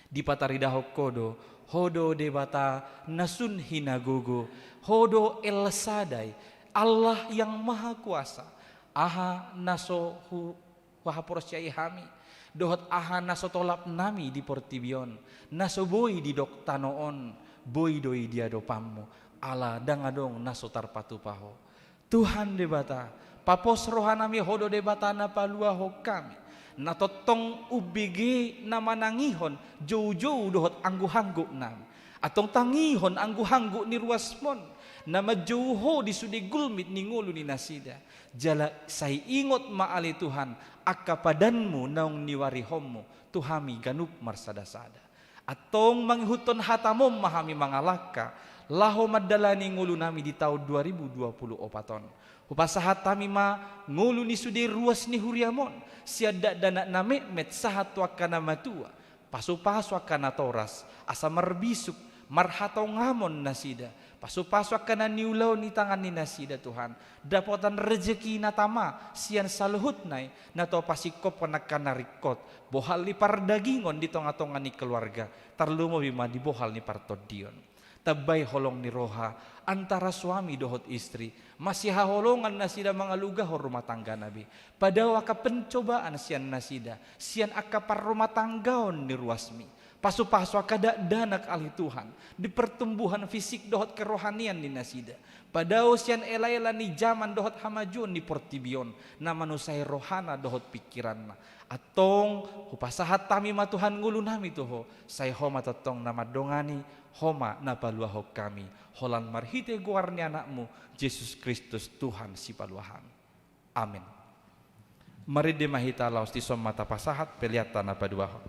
Dipataridahon Ho do, Ho do Debata na sun hinagogo, Ho do El Sadai, Allah yang Maha Kuasa, aha na so hu-, huhaporseai hami, dohot aha na so tolapnami di portibi on, na so boi didok tano on, boi do i di adopanmu, ala ndang adong na so tarpatupa Ho. Tuhan Debata, papos rohanami, Ho do Debata na paluahon hami, na tongtong umbege na manangihon joujou dohot angguhangguknami. Antong tangihon angguhangguk ni ruasmon, na manjou Ho di sude gulmit ni ngolu ni nasida. Jala sai ingot ma ale Tuhan, angka padanmu naung niwarihonmu tu hami ganup marsadasada. Antong mangihuthon hatam on ma hami mangalangka, laho mandalani ngolunami di taon dua ribu dua puluh opat on. Hupasahat hami ma ngolu ni sude ruas ni huriam on, sian dakdanak na metmet sahat tu angka na matua, pasupasu angka natoras, asa marbisuk, marhatongamon nasida, pasupasu angka na niulahon ni tangan ni nasida Tuhan, dapotan rejeki na tama sian saluhutna i, na tau pasingkophon angka na ringkot, bohal ni pardagingon di tongatonga ni keluarga, tarlumobi ma di bohal ni partondion. Tambai holong ni roha antara suami dohot istri, masihaholongan nasida mangalugahon rumah tanggana be. Padao angka pencobaan sian nasida, sian angka parrumahtanggaon ni ruasmi. Pasupasu angka dakdanak ale Tuhan, di pertumbuhan fisik dohot kerohanian ni nasida. Padao sian elaela ni jaman dohot hamajuon ni portibi on, na manusai rohana dohot pingkiranna. Antong, hupasahat hami ma Tuhan ngolunami tu Ho, sai Ho ma tongtong na mandongani, Ho ma na paluahon hami, holan marhite goar ni Anakmu, Jesus Kristus, Tuhan sipalua hami. Amin. Marende ma hita laos dison ma tapasahat peleanta na paduahon.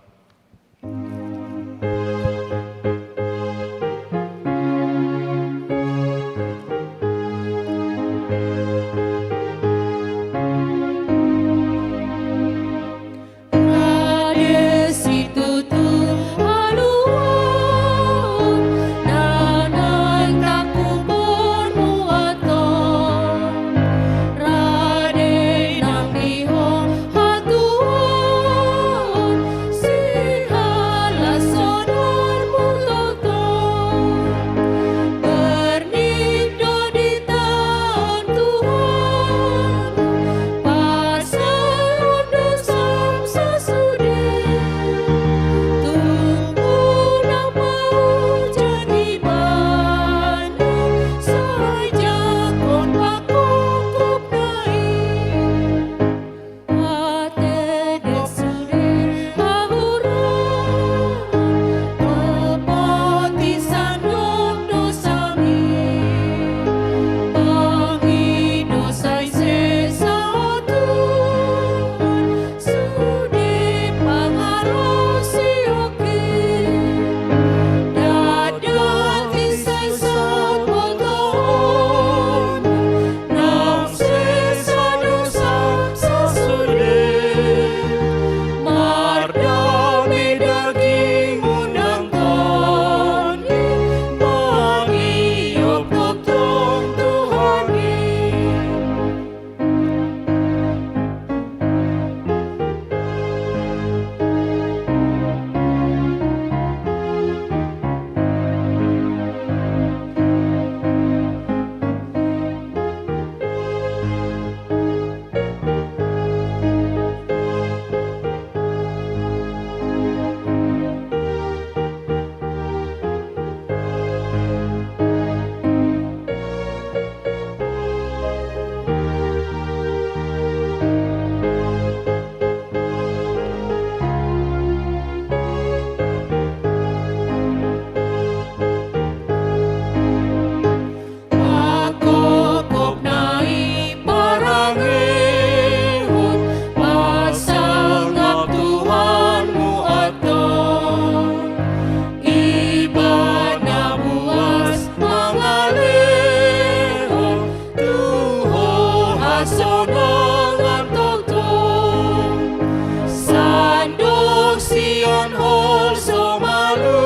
Hol so malu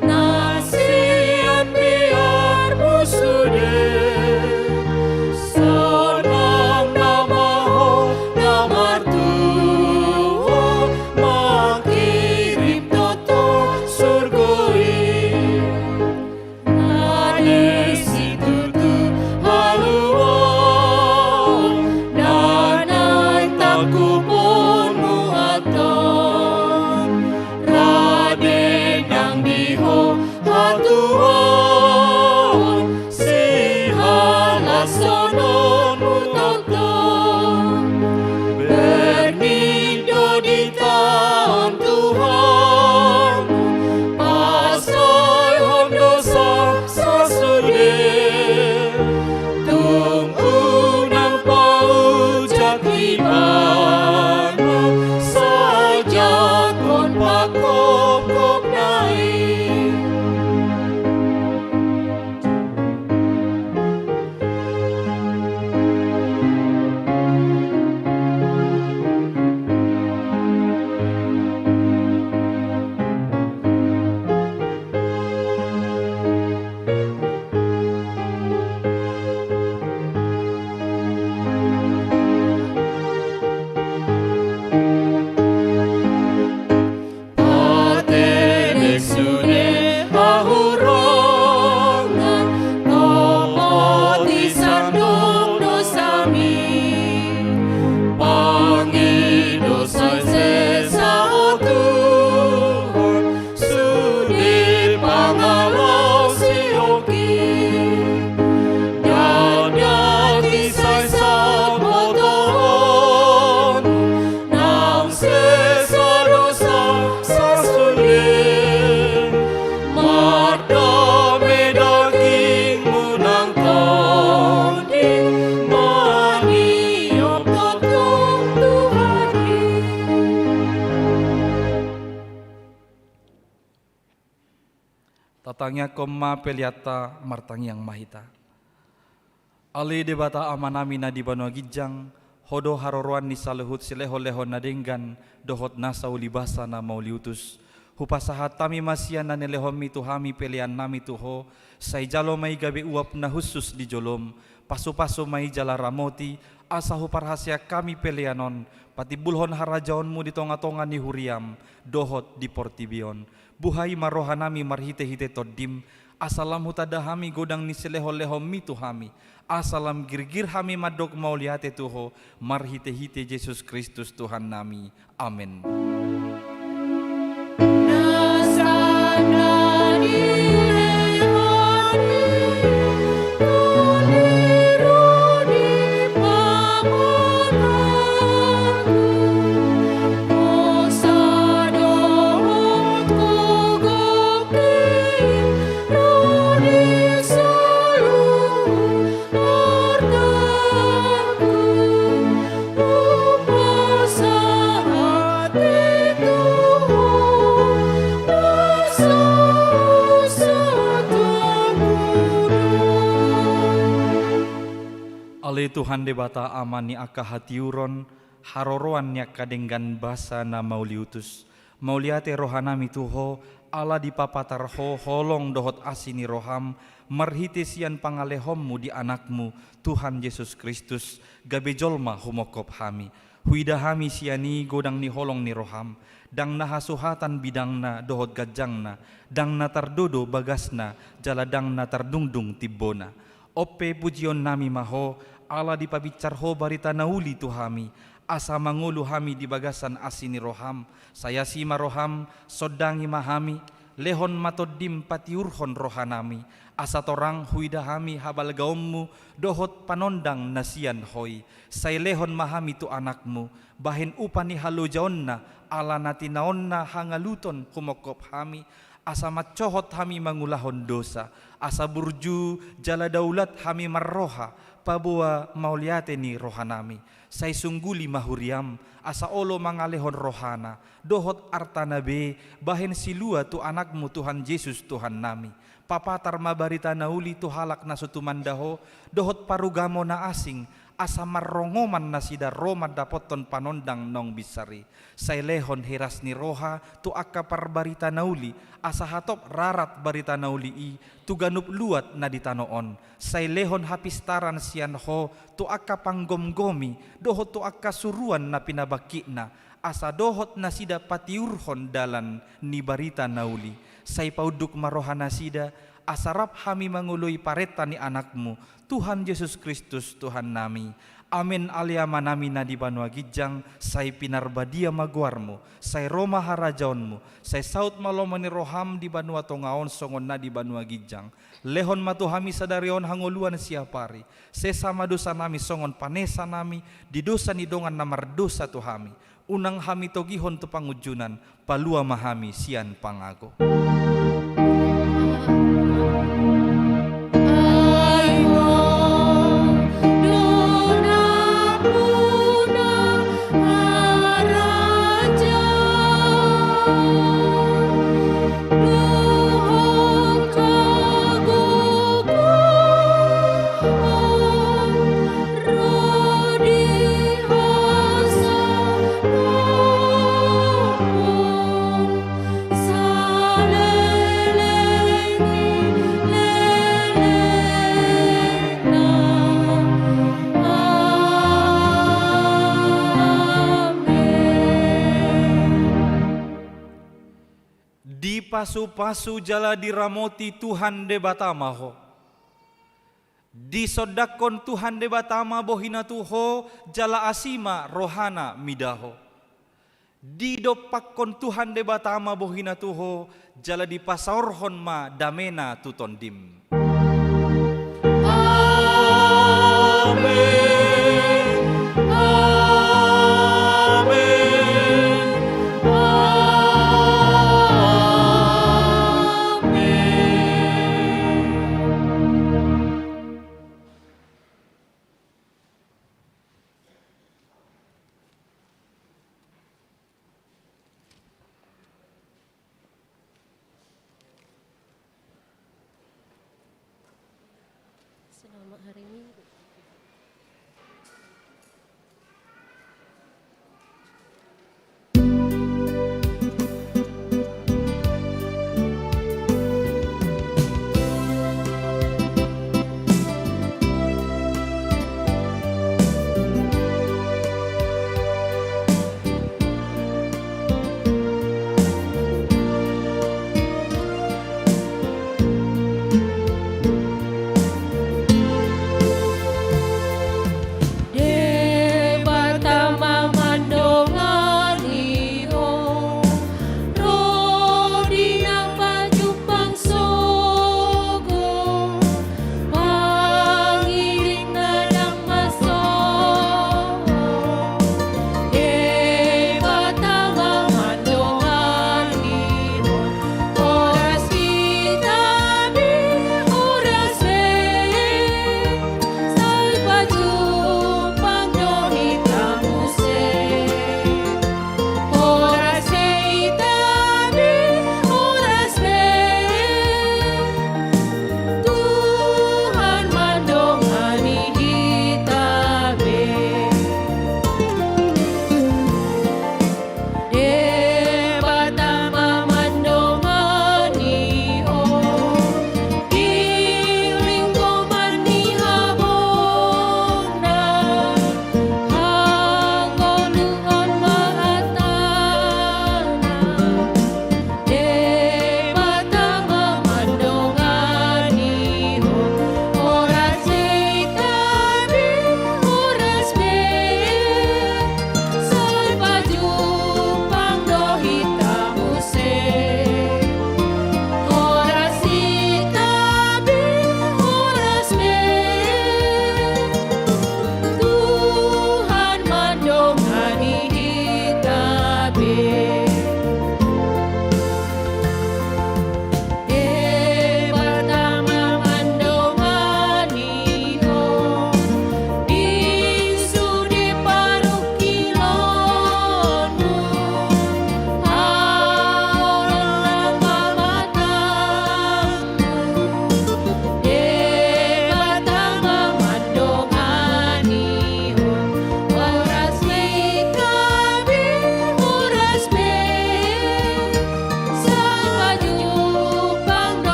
nang sian biarmu sude, sonang nama ho na martua mangkirim toto surgo i. Na di situtu haluaon na naeng tangkuponmu antong, rade nang di ho hatuaon sihalashononmu tongtong. Bernindo di taon Tuhan, pasaehon dosa sasude. Tung unang paujak ibana, sai jankon pangkopkopna i. Patenek sude hahurangan, topoti sandok dosami. Pangido sai sesa ho Tuhan, sude pangalaosion i. Ndang dati sai sambotohon, nang sesa dosa sasude. Mardame dagingmu nang tondi, maniop tongtong Tuhan i. Tatangiangkon ma peleanta, martangiang ma hita. Ale Debata Amanami na di banua ginjang, Ho do haroroan ni saluhut silehonlehon na denggan dohot nasa ulibasa na mauliutus. Hupasahat hami ma sian na nilehonmi tu hami peleannami tu Ho, sai jalo ma i gabe uap na hushus di jolom, pasupasu ma i jala ramoti, asa huparhaseang hami pelean on patimbulhon harajaonmu di tongatonga ni huriam dohot di portibi on. Buhai ma rohanami marhitehite Tondim, asa lam hutanda hami godang ni silehonlehonmi tu hami, asa lam girgir hami mandok mauliate tu Ho, marhitehite Jesus Kristus Tuhannami. Amen. Ale Tuhan Debata Ama ni angka hatiuron, haroroan ni angka denggan basa na mauliutus. Mauliate rohanami tu Ho, ala dipapatar Ho holong dohot asi ni roham, marhite sian pangalehonmu di Anakmu, Tuhan Jesus Kristus, gabe jolma humongkop hami. Huida hami sian i godang ni holong ni roham, ndang na hasuhatan bidangna dohot ganjangna, ndang na tardodo bagasna, jala ndang na tardungdung timbona. On pe pujionnami ma Ho, ala dipabinsar Ho barita na uli tu hami, asa mangolu hami di bagasan asi ni roham. Sai asi ma roham, sondangi ma hami, lehon ma Tondim patiurhon rohanami, asa torang huida hami habalgaonmu dohot panondang na sian Ho i. Sai lehon ma hami tu Anakmu, bahen upa ni halojaonna, ala na tinaonna hangaluton humongkop hami, asa mansohot hami mangulahon dosa, asa burju jala daulat hami marroha, paboa mauliate ni rohanami. Sai sungguli ma huriam, asa olo mangalehon rohana, dohot artana be, bahen silua tu Anakmu Tuhan Jesus Tuhannami. Papatar ma barita na uli tu halak na so tumanda Ho, dohot parugamo na asing, asa marrongoman nasida ro mandapothon panondang naung binsar i. Sai lehon hiras ni roha tu angka parbarita na uli, asa hatop rarat barita na uli i tu ganup luat na di tano on. Sai lehon hapistaran sian Ho tu angka panggomgomi dohot tu angka suruan na pinabangkitna, asa dohot nasida patiurhon dalan ni barita na uli. Sai paunduk ma roha nasida, asa rap hami mangoloi parenta ni Anakmu, Tuhan Jesus Kristus, Tuhannami. Amen. Ale Amanami na di banua ginjang, sai pinarbadia ma goarmu, sai ro ma harajaonmu, sai saut ma lomo ni roham di banua tonga on songon na di banua ginjang. Lehon ma tu hami sadari on hangoluan siapari. Sesa ma dosanami songon panesanami di dosa ni dongan na mardosa tu hami. Unang hami togihon tu pangunjunan, palua ma hami sian pangago. Dipasupasu jala diramoti Tuhan Debata ma ho. Disondangkon Tuhan Debata ma bohina tu ho, jala asi ma rohana mida ho. Didompakkon Tuhan Debata ma bohina tu ho, jala dipasaorhon ma damena tu tondim. Amen.